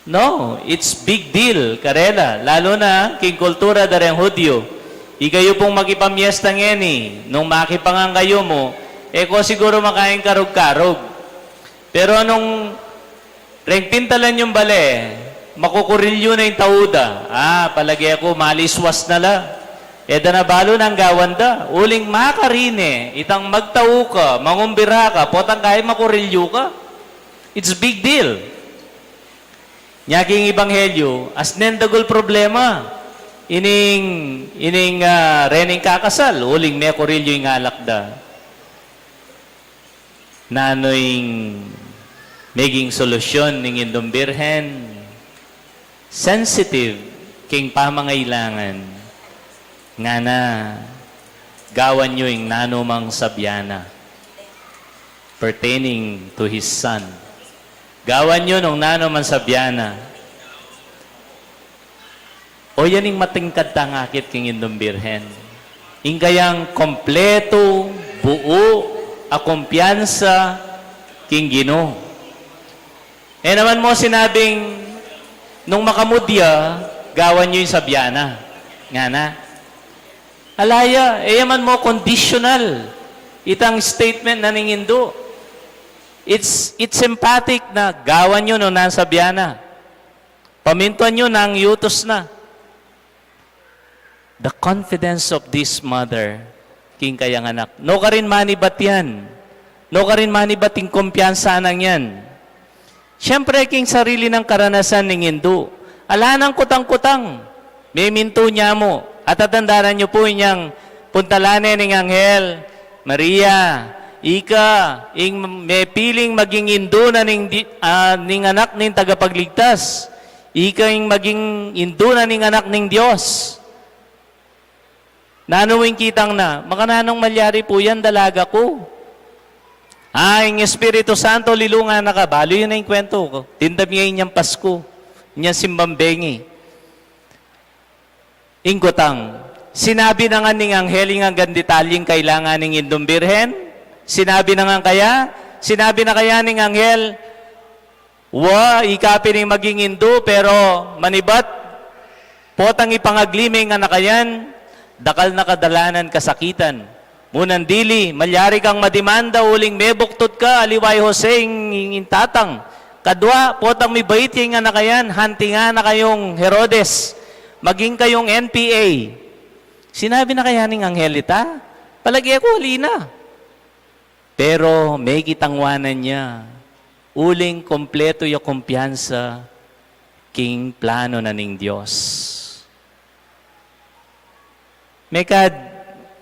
No, it's big deal karela, lalu na king kultura da reng Hudyu. Ikayu pung makipamiesta ngeni, nung makipangan kayu mu, e ko siguru makaing karug-karug. Pero nung reng pintalan yung bale, makukurilyu na ing tau da. Ah, palage ku, maliswas na la. E da na balu nang gawan da. Uling makarine, itang magtau ka, mangumbira ka, potang kayi makurilyu ka. It's big deal. Nya king ebanghelyu, asnen dagul problema ining, ining, ah, rening kakasal, uling mekurilyu ing alak da. Nanu ing meging solusyon ning Indung Birhen? Sensitive king pamangailangan, ngana, gawan yu ing nanumang sabian na pertaining to his son. Gawan yu nung nanumang sabian na. O yan ing matingkad tang akit king Indung Birhen. Ing kayang kompletu, buu, a kumpiyansa king Ginu. E naman mu sinabing, nung makamud ya, gawan yu ing sabian na. Ngana. Ala ya, e ya man mu conditional itang statement na ning Indu. It's, it's emphatic na gawan yu nung nanu ing sabian na. Pamintuan yu nung yutus na. The confidence of this mother king kayang anak. Nukarin manibat yan. Nukarin manibat ing kumpiyansa nang yan. Siyempre, king sarili nang karanasan ning Indu, ala nang kutang-kutang. Memintu ne mu. At tatandanan yu pu inyang puntalan ne ning anghel, "Maria, ika ing mepiling maging indu na ning di-, ah, ning anak ning tagapagligtas. Ika ing maging indu na ning anak ning Dios." Nanu ing kitang na, "Makananung malyari pu yan, dalaga ku?" Ah, ing Espiritu Santo, lilungan na ka. Balu yu na ing kwento ku. Dimdam ye inyang Pasku, inyang simbang bengi. Ing kutang, sinabi na ngan ning anghel ing anggang detalyeng kailangan ning Indung Birhen? Sinabi na ngan kaya? Sinabi na kaya ning anghel, wa, ika pin ing maging indu, pero manibat, potang ipangagli me ing anak a yan, dakal na kadalanan kasakitan. Munang dili, malyari kang madimanda uling mebuktud ka, aliwa i Jose ing, ing, ing tatang. Kadwa, potang mibait ya ing anak a yan, hantingan na kayung Herodes, maging kayung N P A. Sinabi na kaya ning anghel ita? Palage ku ali na. Pero mekitang wanan ya, uling kumpletu ya kumpiyansa king plano na ning Dios. Mekad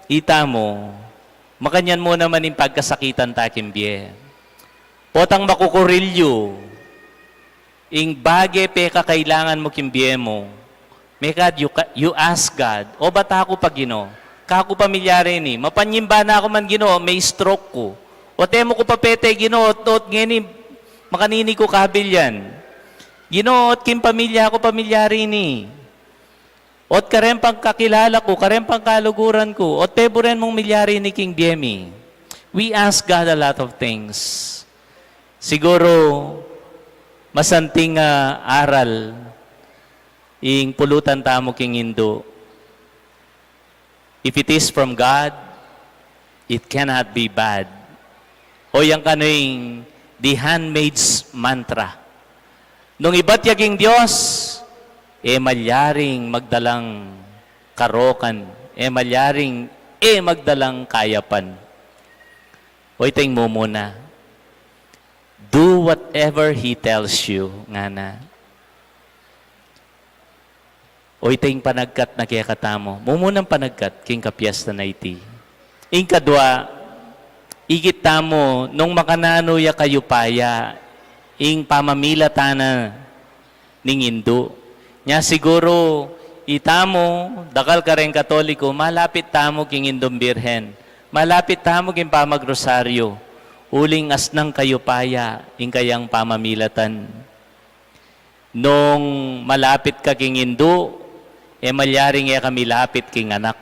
itamu, makanyan mu naman ing pagkasakitan ta king bie. Potang makukurilyu ing bage pekakailangan mu king bie mu. Mekad you, ca- you ask God, "O, bat aku pa, Ginu? Kaku pa milyari ini. Mapanyimba na ku man, Ginu, me-stroke ku. Ot e mu ku pa pete, Ginu, ot, ot ngeni makanini ku kabil yan. Ginu, ot king pamilya ku pa milyari ini. Ot kareng pangkakilala ku, kareng pangkaluguran ku, ot peburen mung milyari ini king bie mi." We ask God a lot of things. Siguru, masanting a aral ing pulutan tamu king indu. If it is from God, it cannot be bad. O yang kanu ing The Handmaid's Mantra. Nung ibat ya king Dios, e malyaring magdalang karokan, e malyaring e magdalang kayapan. O ita ing mumuna, "Do whatever he tells you," ngana. O ita ing panagkat na kekatamu. Mumunang panagkat king kapiestan a iti. Ing kadwa, ikit tamu nung makananu ya kayupaya ing pamamilatan na ning indu. Nya siguru, itamu, dakal kareng Katoliko, malapit tamu king Indung Birhen. Malapit tamu king pamagrosaryo. Uling asnang kayupaya ing kayang pamamilatan. Nung malapit ka king indu, e malyaring e ka milapit king anak.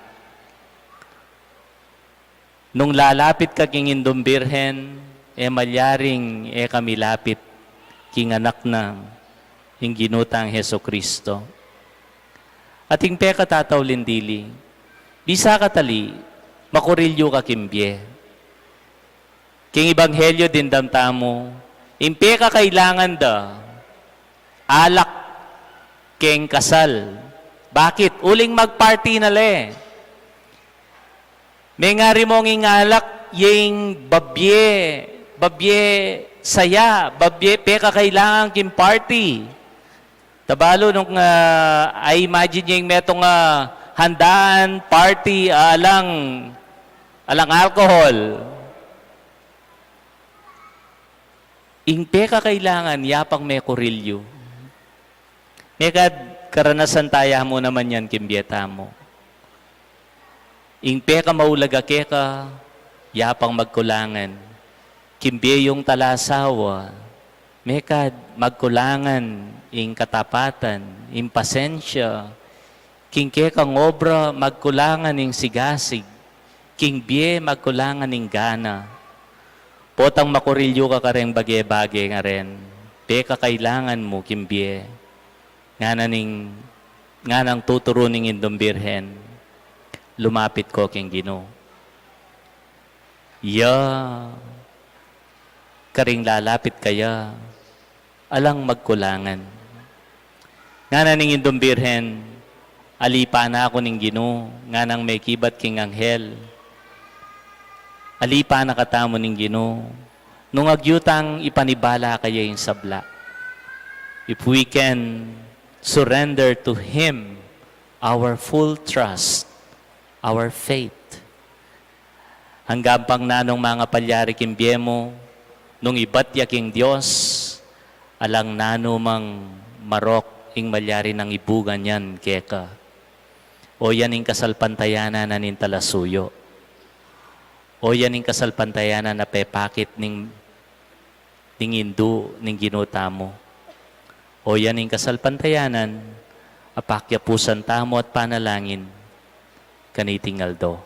Nung lalapit ka king Indung Birhen, e malyaring e ka milapit king anak na, ing Ginu tang Jesucristo. At ing pekatatauling dili, bisa ka tali, makurilyu ka king bie. King ebanghelyo dimdam tamu, ing pekakailangan da, alak keng kasal. Bakit? Uling mag-party na le. Mengari mung ing alak, yeng babie, babie saya, babie pekakailangan king party. Tabalu nung, ah, I imagine yeng metung, ah, handaan, party, ah, alang, alang alcohol. Ing pekakailangan, yapang mekurilyu. Mekad karanasan taya mu naman yan king bie tamu. Ing pekamaulaga keka, yapang magkulangan. King bie yung talasawa, mekad magkulangan ing katapatan, ing pasensya, king kekang obra, magkulangan ing sigasig, king bie, magkulangan ing gana. Potang makurilyu ka kareng bage-bage ngaren, pekakailangan mu king bie. Ngana ning, nganang tuturu ning Indung Birhen, lumapit ko king Ginu. Ya, karing lalapit kaya, alang magkulangan. Ngana ning Indung Birhen, alipan na ku ning Ginu, nganang mekibat king anghel. Alipan na katamu ning Ginu, nung agyu tang ipanibala kaya ing sabla. If we can surrender to Him our full trust, our faith, anggang pang nanung mangapalyari king bie mu, nung ibat ya king Dios, alang nanu mang marok ing malyari nang ibugan yan keka. O yan ing kasalpantayanan na ning talasuyu. O yan ing kasalpantayanan a pepakit ning, ning Indu ning Ginu tamu. O yan ing kasalpantayanan a pakyapusan tamu at panalangin kaniting aldo.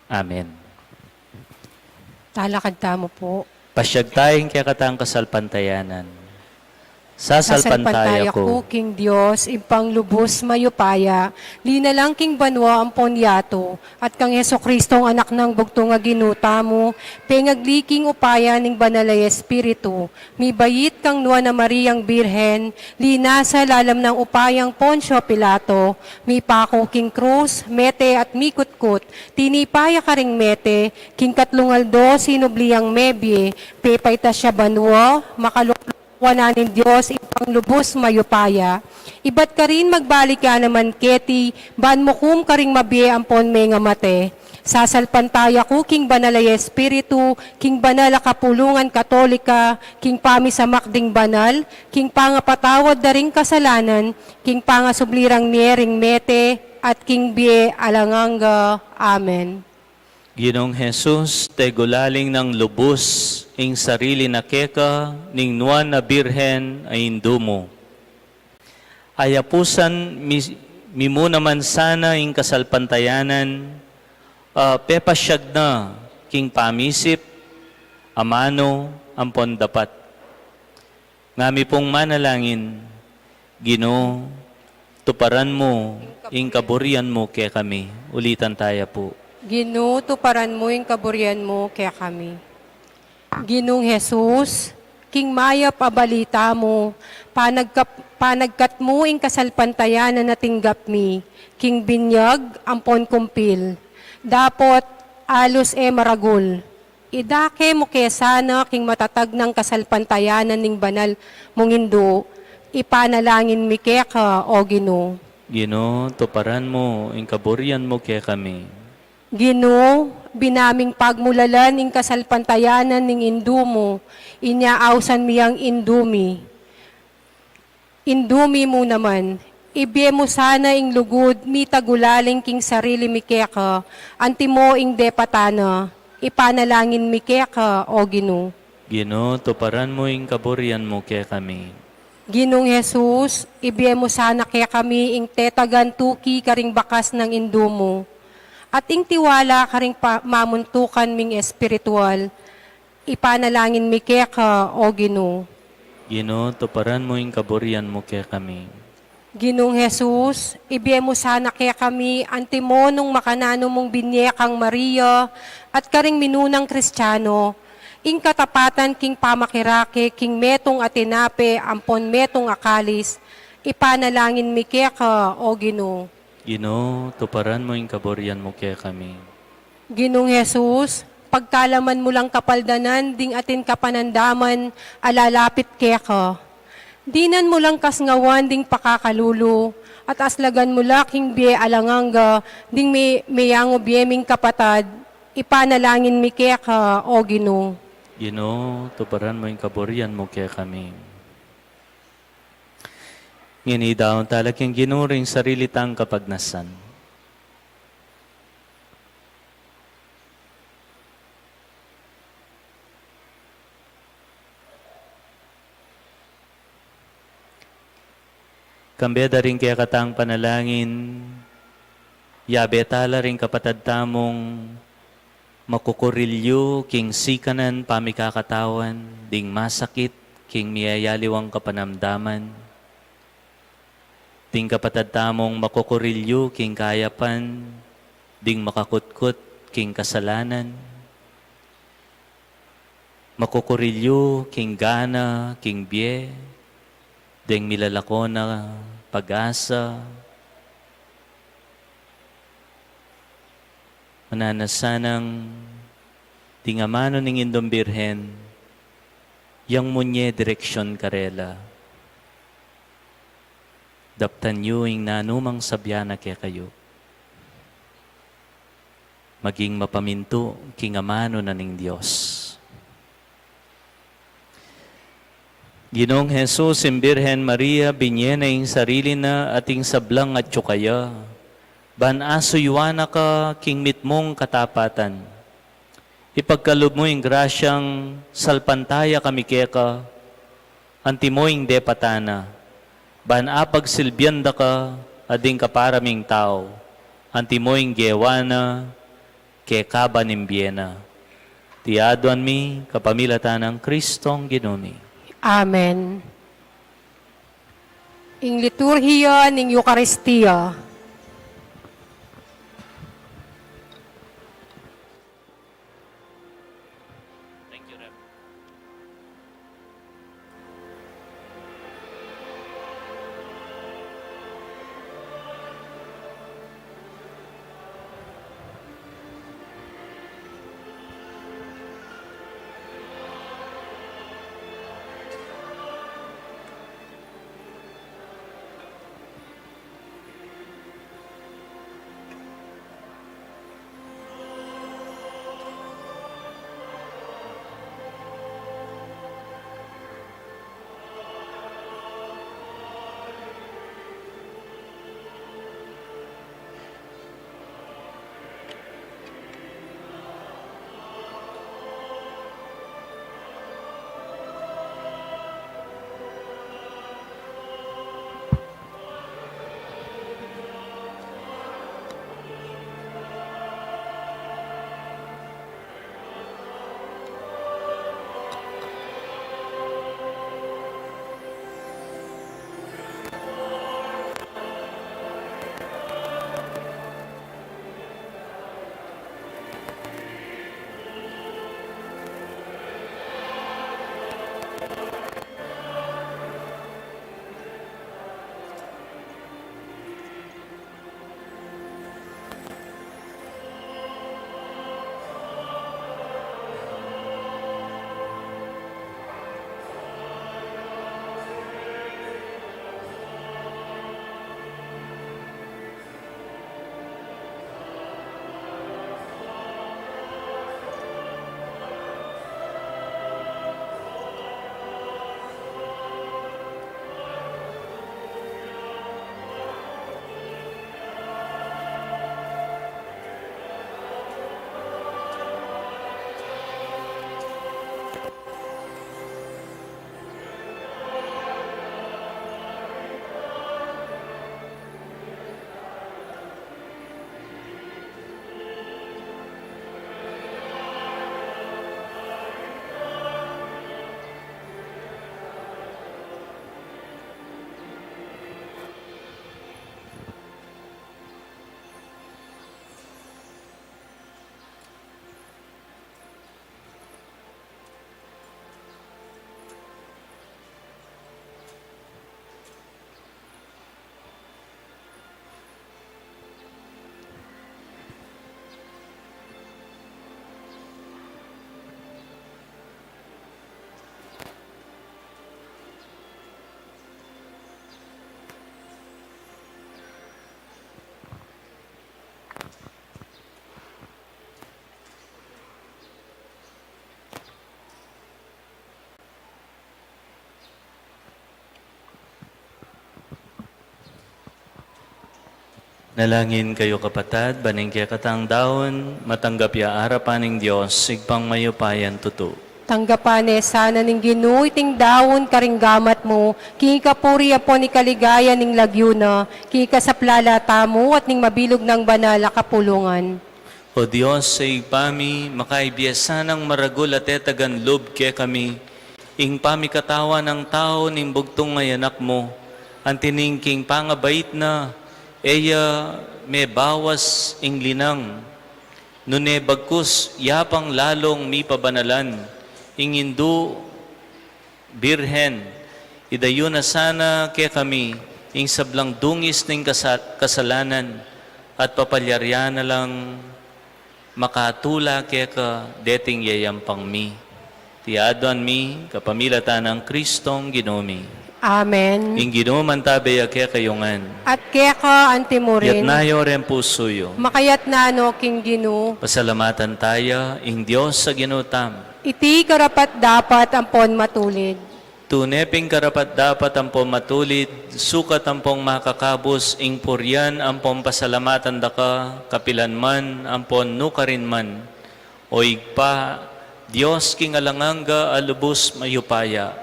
Amen. Talakad tamu pu. Pasyag taya ing kekatang kasalpantayanan. Sasalpantaya ku king Dios, Ibpang lubus mayupaya, linalang king banua ampon yatu, at kang Jesucristong Anak nang bugtung a Ginu tamu, pengagli king upaya ning Banal a Espiritu, mibait kang Nuan a Mariang Birhen, linasa lalam nang upayang Poncio Pilato, mipaku king krus, mete at mikutkut, tinipa ya karing mete, king katlung aldo sinubli yang mebie, pepaitas ya banua, makalukluan na ning Dios, Ibpang lubus mayupaya. Ibat karin magbalik ya naman keti, ban mukum karing mabie ampon mengamate. Sasalpantaya ku king Banal a Espiritu, king banal a kapulungan Katolika, king pamisamak ding banal, king pangapatawad da ring kasalanan, king pangasubli rang mie ring mete, at king bie alang angga. Amen. Ginung Jesus, tegulaling nang lubus ing sarili na keka ning Nuan a Birhen a Indu mu. Ayapusan mi, mi mu naman sana ing kasalpantayanan, a, pepasyag na king pamisip, amanu, ampon dapat. Ngami pung manalangin, Ginu, tuparan mu ing kaburian mu kekami. Ulitan taya pu. Ginu, tuparan mu ing kaburian mu kekami. Ginung Jesus, king mayap a balita mu, panagkap-, panagkat mu ing kasalpantayanan a tinggap mi, king binyag ampon kumpil. Dapot, alus e maragul. Idake mu ke sana king matatag nang kasalpantayanan ning banal mung Indu, ipanalangin mi keka, o Ginu. Ginu, tuparan mu ing kaburian mu kekami. Ginu, binaming pagmulalan ing kasalpantayanan ning Indu mu, inya ausan mi yang Indu mi. Indu mi mu naman, ibie mu sana ing lugud mitagulaling king sarili mi keka, antimo ing depatan na, ipanalangin mi keka, o Ginu. Ginu, tuparan mu ing kaburian mu kekami. Ginung Jesus, ibie mu sana kekami ing tetagan tuki karing bakas nang Indu mu, at ing tiwala karing pa-, mamuntukan ming espiritual, ipanalangin mi keka, o Ginu. Ginu, tuparan mu ing kaburian mu kekami. Ginung Jesus, ibie mu sana kekami antimo nung makananu mung binie kang Maria at karing minunang Kristiano, ing katapatan king pamakirake king metung a tinape ampon metung a kalis, ipanalangin mi keka, o Ginu. Ginu, tuparan mu ing kaburian mu kekami. Ginung Jesus, pagkalaman mu lang kapaldanan ding atin kapanandaman a lalapit keka. Dinan mu lang kasngawan ding pakakalulu, at aslagan mu la king bie alang angga ding me-, meyangu bie ming kapatad, ipanalangin mi keka, o Ginu. Ginu, tuparan mu ing kaburian mu kekami. Ngeni, idaun tala king Ginu ring sarili tang kapagnasan. Kambe da ring kekatang panalangin, yabe tala ring kapatad tamung makukurilyu king sikanan pamikakatawan, ding masakit king miyayaliwang kapanamdaman, ding kapatad tamung makukurilyu king kayapan, ding makakutkut king kasalanan, makukurilyu king gana king bie, deng milalako na pag-asa. Mananasanang ding amanu ning Indung Birhen, yang munye direksyon karela. Daptan yu ing nanumang sabian na kekayu. Maging mapamintu king amanu na ning Dios. Ginung Jesus, ing Birhen Maria, binie na ing sarili na at ing sablang atyu kaya. Ban asuyuan na ka king mitmung katapatan. Ipagkalub mu ing grasyang salpantaya kami keka, antimo ing depatan na, ban apagsilbian da ka at ding kapara ming tau, antimo ing gewa na, keka ban ing bie na. Iti aduan mi kapamilatan nang Kristong Ginu mi. Amen. Ing liturhiya ning Eukaristia. Nalangin kayu, kapatad, ban ing kekatang daun matanggap ya arapan ning Dios, Ibpang mayupayang tutu. Tanggapan ne sana ning Ginu iting daun karing gamat mu, king kapurian ampon king kaligayan ning lagyu na, king kasaplalan tamu at ning mabilug nang banal a kapulungan. O Dios, Ibpa mi, makaibie sanang maragul a tetagan lub kekami ing pamikatawan nang tau ning bugtung a Anak mu, anti ning king pangabait na, e ya mebawas ing linang, nune bagkus yapang lalung mipabanalan ing Indu Birhen, idayu na sana kekami ing sablang dungis ning kasa-, kasalanan, at papalyarian na lang makatula keka deting yayampang mi. Iti aduan mi kapamilatan nang Kristong Ginu mi. Amen. Ing Ginu mantabe ya kekayu ngan. At keka anti mu rin. Yatna yu ring pusu yu. Makayatna no king Ginu. Pasalamatan taya ing Dios a Ginu tamu. Iti karapat-dapat ampon matulid. Tune pin karapat-dapat ampon matulid, sukat ampon makakabus ing purian ampon pasalamatan da ka, kapilan man ampon nukarin man. O Ibpa, Dios king alang angga a lubus mayupaya,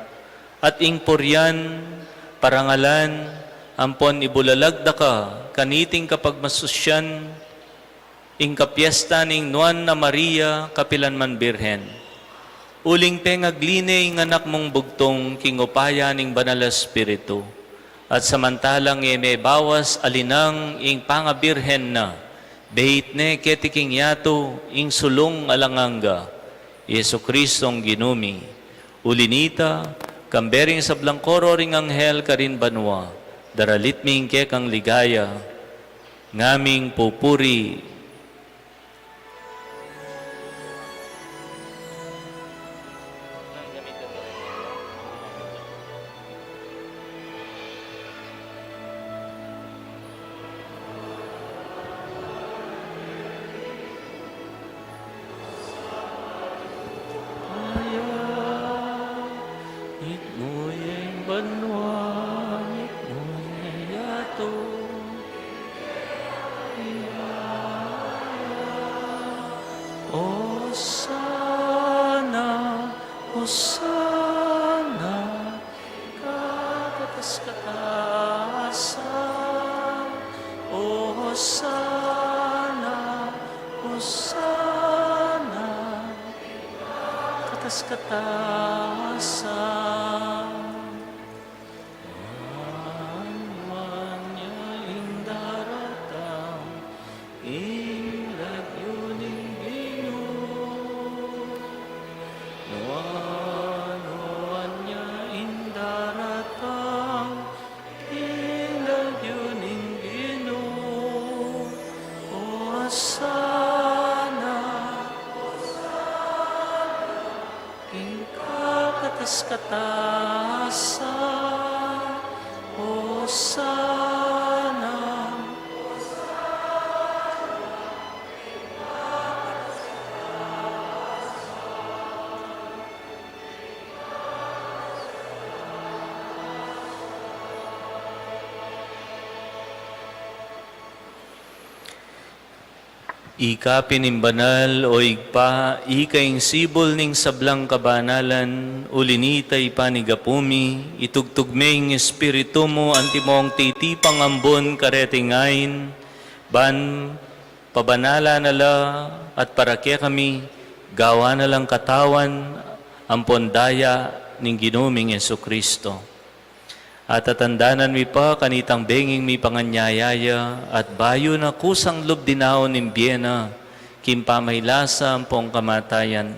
at ing purian, parangalan, ampon ibulalag da ka kaniting kapagmasusian, ing kapiesta ning Nuan a Maria, kapilan man Birhen. Uling pengagli ne ing anak mung bugtung king upaya ning Banal a Espiritu, at samantalang e mebawas alinang ing pangabirhen na, beit ne keti king yatu ing sulung alang angga, Jesucristong Ginu mi. Uli nita, kambe ring sablang koro ring anghel karin banua, daralit mi ing kekang ligaya, ngaming pupuri. Aya, iknu ye ing banua, iknu ye ing yatu. Osana, Osana, kakatas-katasan. Osana, Osana, kakatas-katasan. Nuan ya ing daratang, ing lagyu ning Ginu. Nuan, nuan ya ing daratang, ing lagyu ning Ginu. Osana, Osana king kakatas-katasan. Osana. Ika pin ing banal, o Ibpa, ika ing sibul ning sablang kabanalan, uli nita ipanigapu mi, itugtug me ing Espiritu mu antimong titipang ambun kareting ain, ban pabanalan na la at para kekami, gawan na lang katawan ampon daya ning Ginu ming Jesucristo. At tatandanan mi pa kanitang benging mipanganyaya ya, at bayu na kusang lub dinaun ing bie na, king pamailasa ampon kamatayan,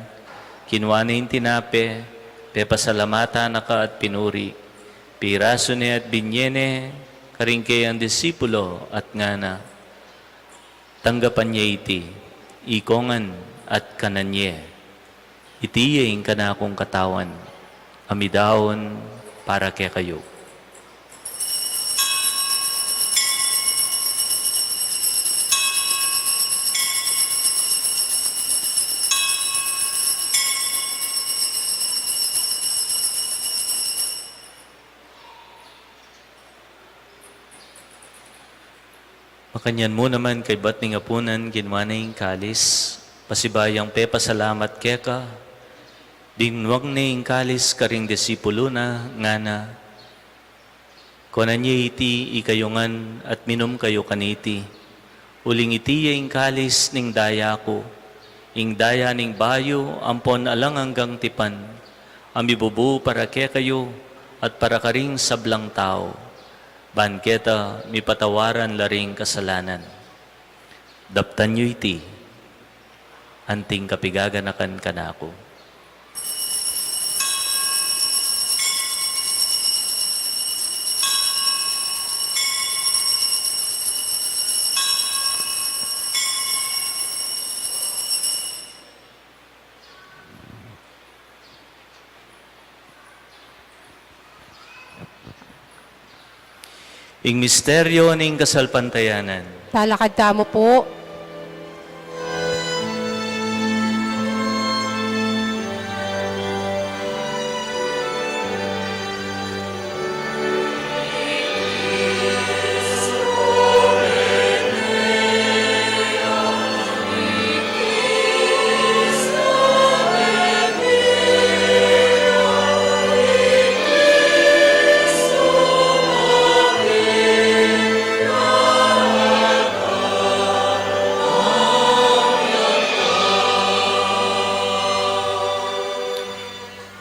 kinua ne ing tinape, pepasalamatan na ka at pinuri, pirasu ne at binye ne karing keyang disipulo at ngana: Tanggapan ye iti, ikongan at kanan ye. Iti ya ing kanakung katawan, a midaun para kekayu. Makanyan mu naman kaybat ning apunan, kinua ne ing kalis, pasibayu yang pepasalamat keka, dinwang ne ing kalis karing disipulo na, ngana: Kuanan ye iti ikayu ngan at minum kayu kaniti, uling iti ya ing kalis ning daya ku, ing daya ning bayu ampon alang anggang tipan, a mibubu para kekayu at para karing sablang tau, ban keta mipatawaran la ring kasalanan. Daptan yu iti, anting kapigaganakan kanaku. Ing misteryo ning kasalpantayanan. Talakad tamu pu.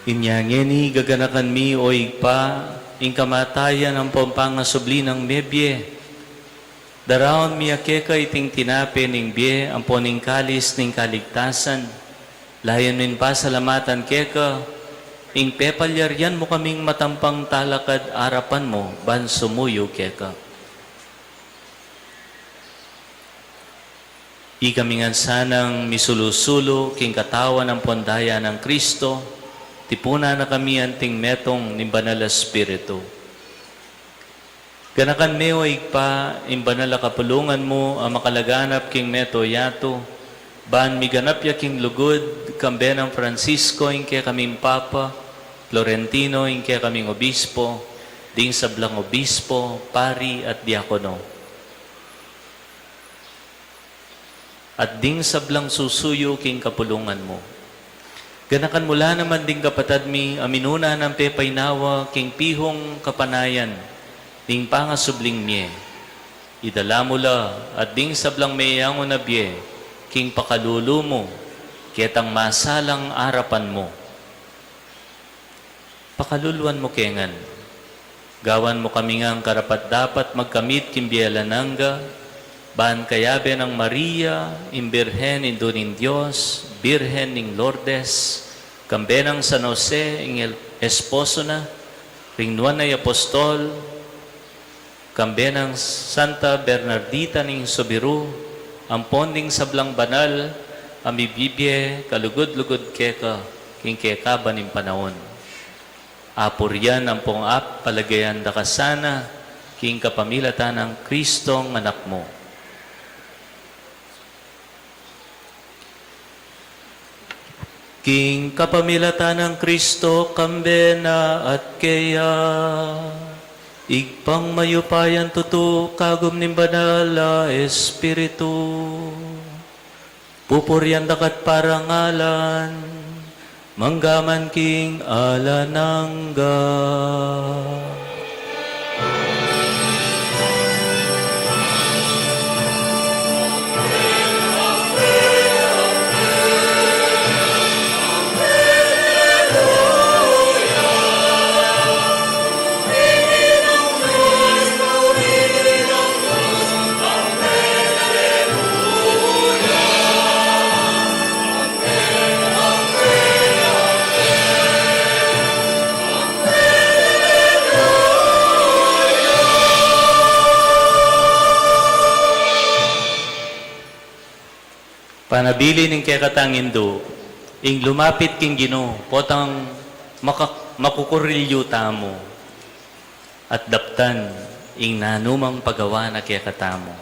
Inya ngeni gaganakan mi, o Ibpa, ing kamatayan ampong pangasubli nang mebie. Daraun mi keka iting tinape ning bie ampon ing kalis ning kaligtasan. Layun ming pasalamatan keka ing pepalyarian mu kaming matampang talakad arapan mu ban sumuyu keka. Ikami ngan sanang misulu-sulu king katawan ampon daya nang Kristo, tipunan na kami anting metung ning Banal a Espiritu. Ganakan me, o Ibpa, ing banal a kapulungan mu a makalaganap king meto yatu, ban miganap ya king lugud, kambe nang Francisco ing kekaming Papa, Florentino ing kekaming Obispo, ding sablang obispo, pari, at diakono, at ding sablang susuyu king kapulungan mu. Ganakan mu la naman ding kapatad mi a minuna nang pepainawa king pihung kapanayan ning pangasubling mie. Idala mu la at ding sablang meyangu na bie king pakalulu mu, ketang masalang arapan mu. Pakaluluan mu ke ngan. Gawan mu kami ngang karapat-dapat magkamit king bie alang angga, ban kayabe nang Maria, ing Birhen Indu ning Dios, Birhen ning Lourdes, kambe nang San Jose, ing el-, esposo na, ring nuan a apostol, kambe nang Santa Bernardita ning Subiru, ampon ding sablang banal a mibibie kalugud-lugud keka king kekaban ning panaun. Apurian ampong apalagayan da ka sana king kapamilatan nang Kristong Anak mu. King kapamilatan nang Kristo, kambe na at keya, Ibpang mayupayang tutu, kagum ning Banal a Espiritu, pupurian da ka't parangalan, manggaman king alang angga. Panabilin ing kekatang indu, ing lumapit king Ginu, potang maka-, makukurilyu tamu, at daptan ing nanumang pagawa na kekatamu.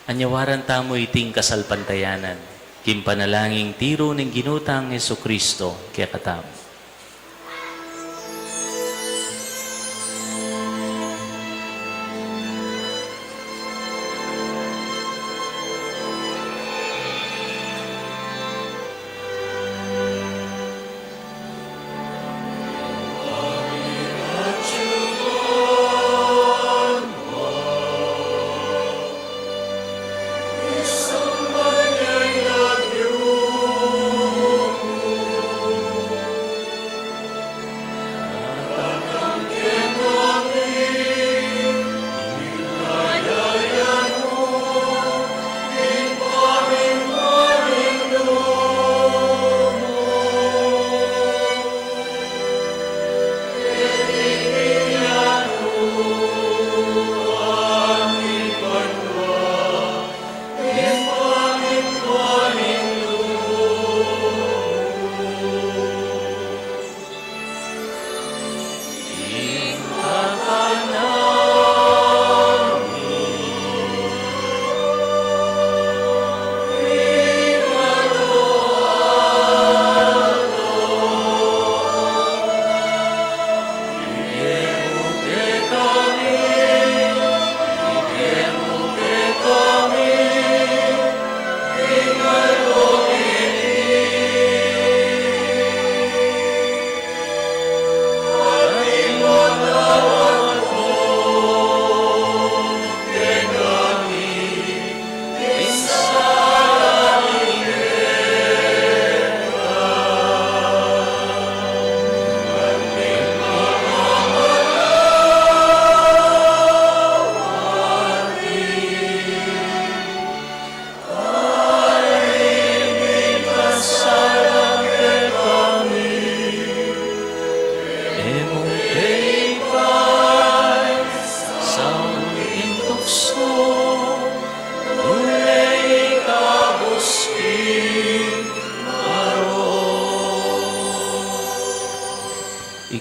Anyawaran tamu iting kasalpantayanan, king panalangin tiru ning Ginu tang Jesucristo kekatamu.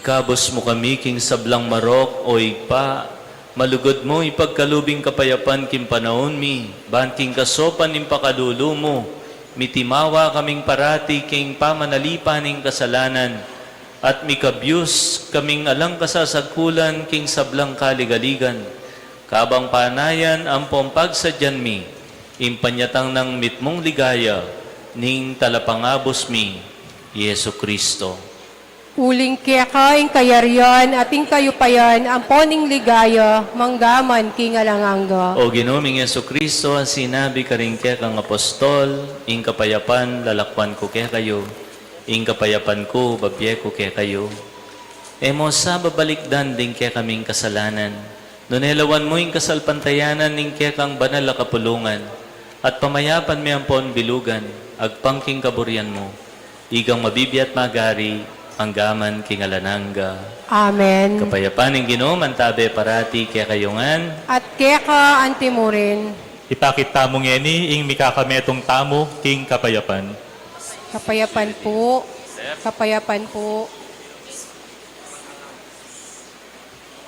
Ikabus mu kami king sablang marok, o Ibpa, malugud mu ipagkalub ing kapayapan king panaun mi, ban king kasopan ning pakalulu mu, mitimawa kaming parati king pamanalipan ning kasalanan, at mikabyus kaming alang kasasagkulan king sablang kaligaligan, kabang panayan ampong pagsadyan mi ing panyatang nang mitmung ligaya ning Talapangabus mi, Jesucristo. Uling keka ing kayarian at ing kayupayan ampon ing ligaya mangga man king alang angga. O Ginu ming Jesucristo, a sinabi karing kekang apostol, ing kapayapan lalakwan ku kekayu, ing kapayapan ku babie ku kekayu. E mu sa babalikdan ding kekaming kasalanan, nune lawan mu ing kasalpantayanan ning kekang banal a kapulungan, at pamayapan mi ampon bilugan agpang king kaburian mu, ikang mabibie at magari, angga man king alang angga. Amen. Kapayapan ning Ginu mantabe parati kekayu ngan. At keka antimurin. Ipakit tamu ngeni ing mikakametung tamu king kapayapan. Kapayapan pu. Kapayapan pu.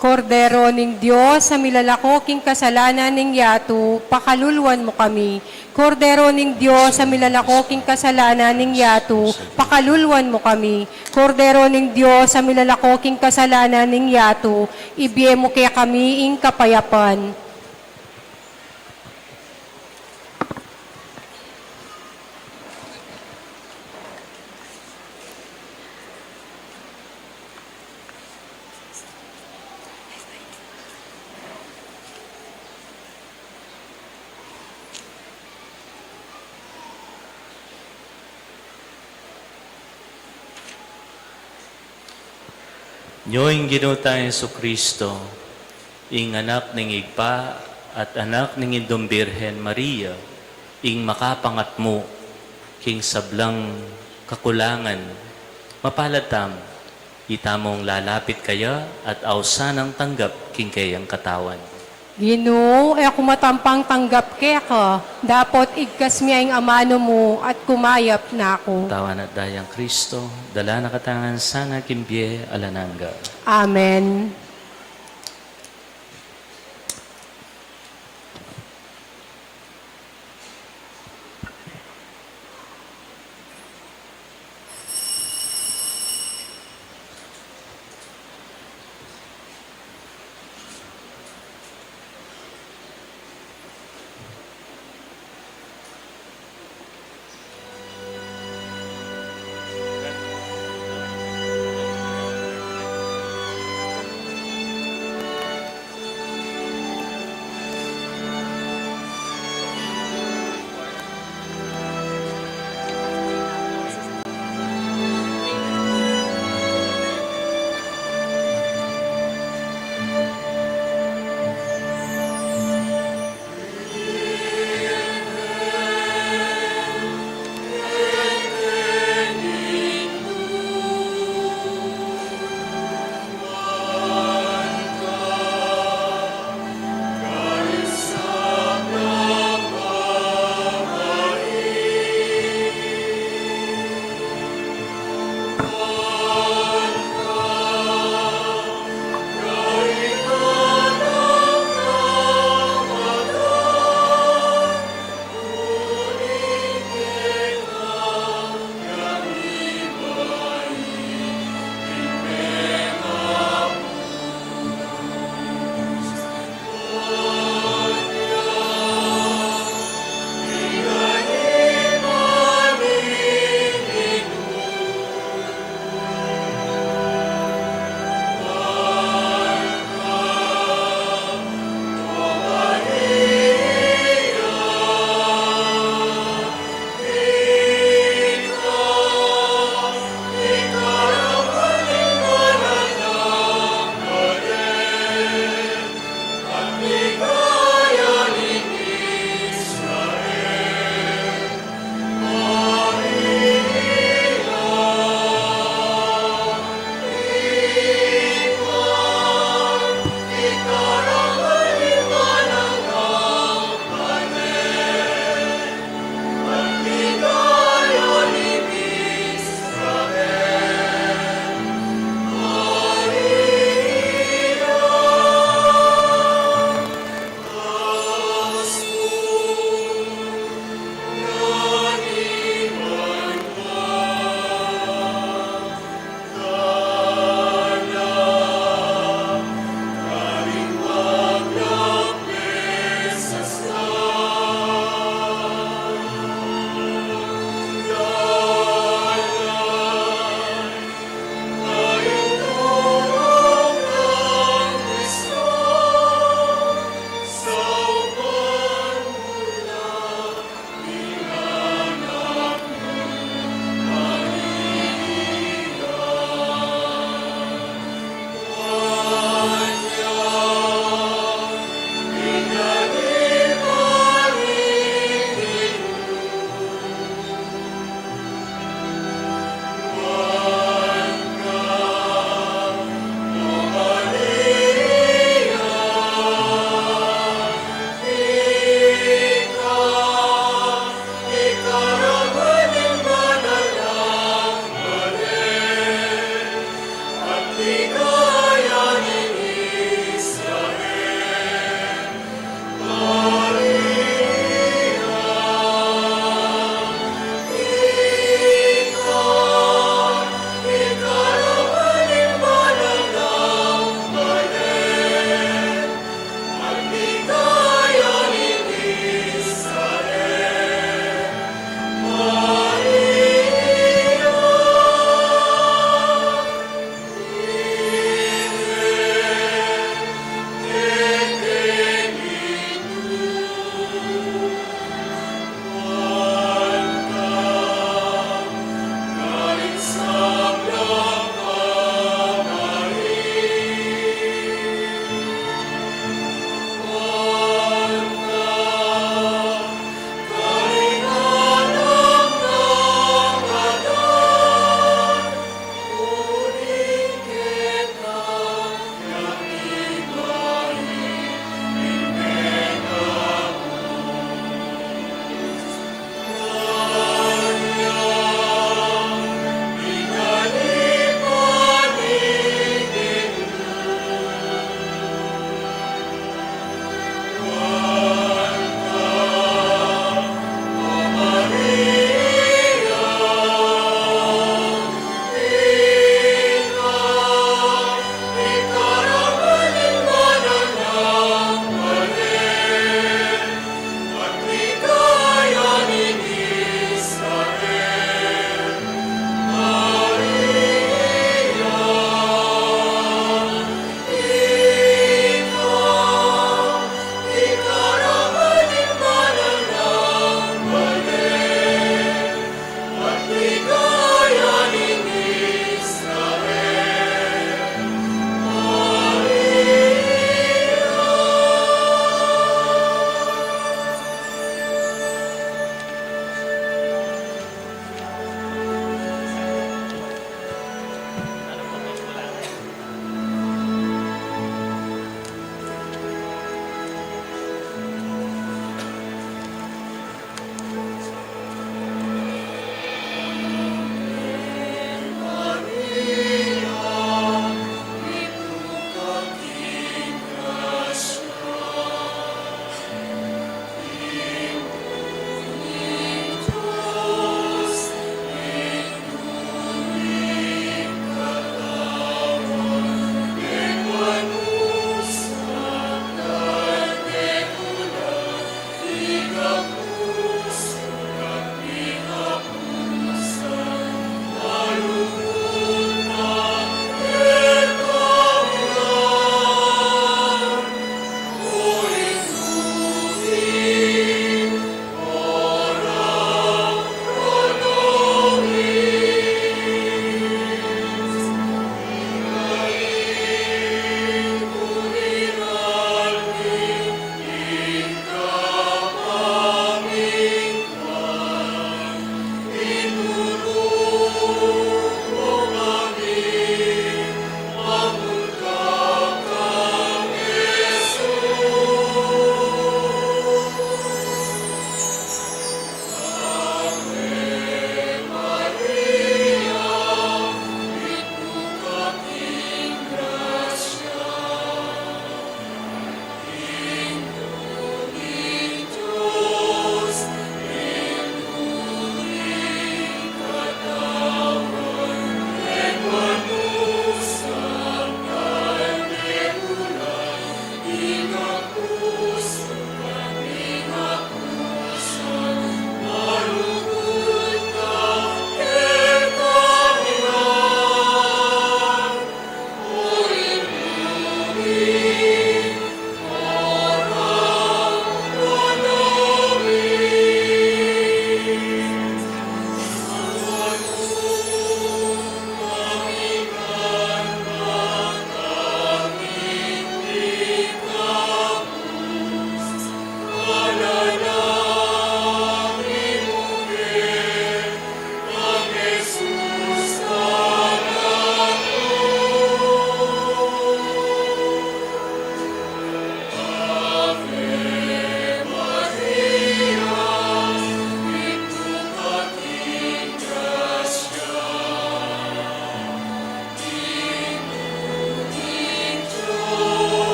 Kordero ning Dios, a milalako king kasalanan ning yatu, pakaluluan mu kami. Kordero ning Dios, a milalako king kasalanan ning yatu, pakaluluan mu kami. Kordero ning Dios, a milalako king kasalanan ning yatu, ibie mu kekami ing kapayapan. Nyo ing Ginu tang Jesucristo, ing Anak ning Ibpa at Anak ning Indung Birhen Maria, ing makapangatmu king sablang kakulangan. Mapalad tamu, itamung lalapit kaya at ausan nang tanggap king keyang katawan. Ginu, e ku matampang tanggap keka, dapot igkas mi ing amanu mu at kumayap na ku. Katawan at dayang Kristo, dala na katamu ngan sana king bie alang angga. Amen.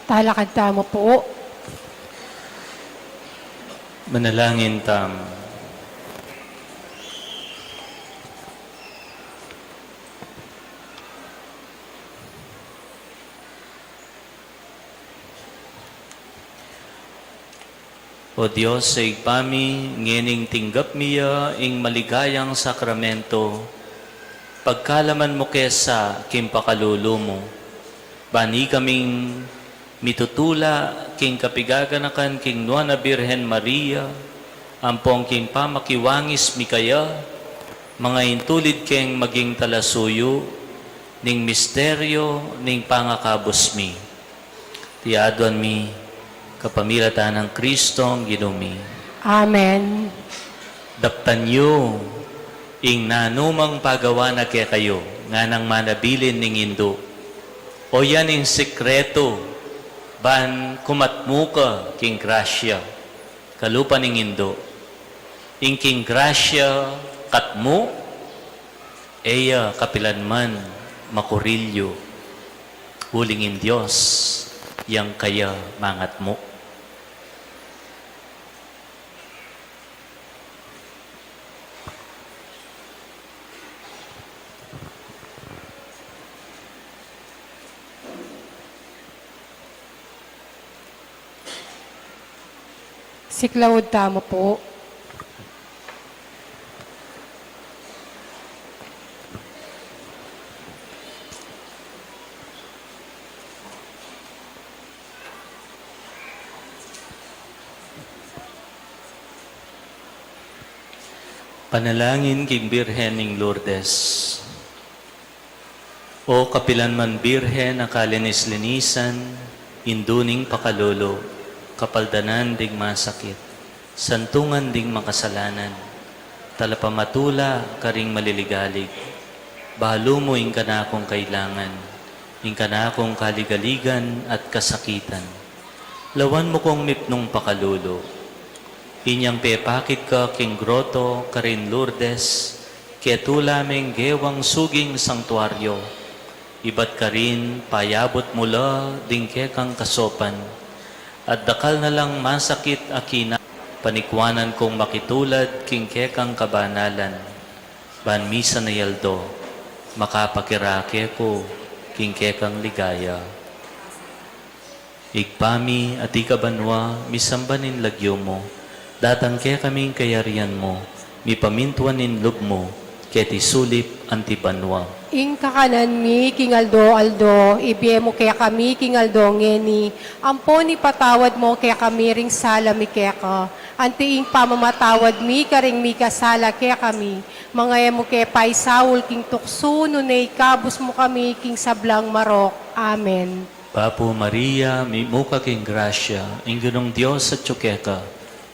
Talakad tamu pu. Manalangin tamu. O Dios a Ibpa mi, ngening tinggap mi ya ing maligayang sakramento, pagkalaman mu ke sa king pakalulu mu, ban ikaming mitutula king kapigaganakan king Nuan a Birhen Maria, ampong king pamakiwangis mi kaya, mangaintulid keng maging talasuyu ning misteryo ning pangakabus mi. Iti aduan mi kapamilatan nang Kristong Ginu mi. Amen. Daptan yu ing nanumang pagawa na kekayu, nganang manabilin ning Indu. O yan ing sikretu, ban kumatmu ka king grasya, kalupa ning Indu. Ing king grasya katmu, e ya kapilan man makurilyu, uling ing Dios yang kaya mangatmu. Siklaud tamu pu. Panalangin king Birhen ning Lourdes. O kapilan man Birhen a kalinis-linisan, Indu ning pakalulu, kapaldanan ding masakit, Santungan ding makasalanan, talapamatula karing maliligalig, balu mu ing kanakung kailangan, ing kanakung kaligaligan at kasakitan. Lawan mu kung mipnung pakalulu. Inyang pepakit ka king groto karin Lourdes, ketula meng gewang suging sangtuaryo, ibat karin payabut mu la ding kekang kasopan, at dakal na lang masakit a kina, panikwanan kung makitulad king kekang kabanalan, ban misan a aldo, makapakirake ku king kekang ligaya. Ibpa mi, atiu ka banua, misamban ing lagyu mu, datang kekami ing kayarian mu, mipamintuan ing lub mu, keti sulip anti banua. Ing kakanan mi king aldo-aldo, ibie mu kekami king aldo ngeni, ampon ipatawad mu kekami ring sala mi keka, anti ing pamamatawad mi karing mikasala kekami, manga e mu ke paisaul king tuksu, nune ikabus mu kami king sablang marok. Amen. Bapu Maria, mitmu ka king grasya, ing Ginung Dios atyu keka,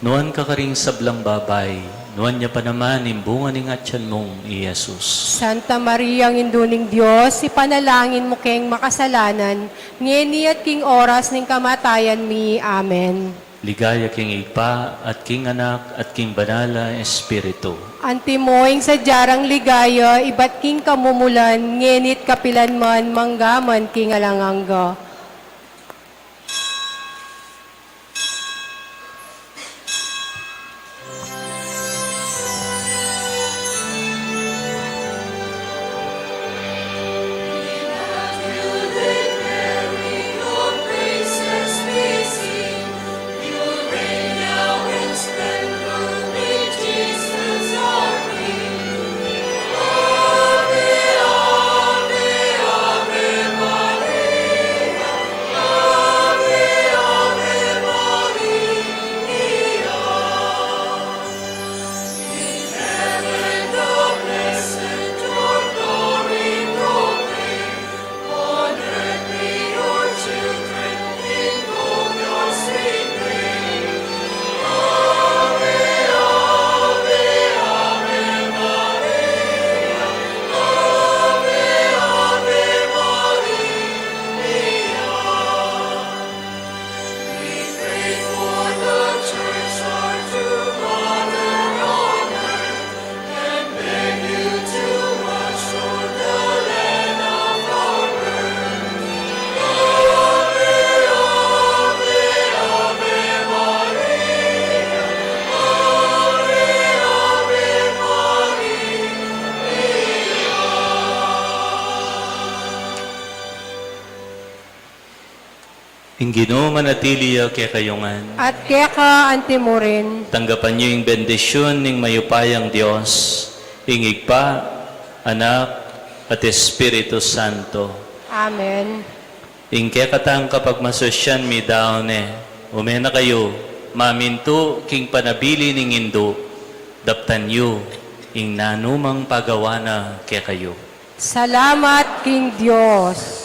nuan ka karing sablang babai, nuan ya pa naman ing bunga ning atyan mung i Jesus. Santa Maria, Indu ning Dios, ipanalangin mu keng makasalanan, ngeni at king oras ning kamatayan mi. Amen. Ligaya king Ibpa, at king Anak, at king Banal a Espiritu. Antimo ing sadya rang ligaya, ibat king kamumulan, ngeni't kapilan man, mangga man king alang angga. Ing Ginu manatili ya kekayu ngan. At keka antimurin. Tanggapan yu ing bendisyun ning mayupayang Dios, ing Ibpa, Anak, at Espiritu Santo. Amen. Ing kekatang kapagmasusyan midaun ne, ume na kayu, mamintu king panabilin ning Indu, daptan yu ing nanumang pagawa na kekayu. Salamat king Dios.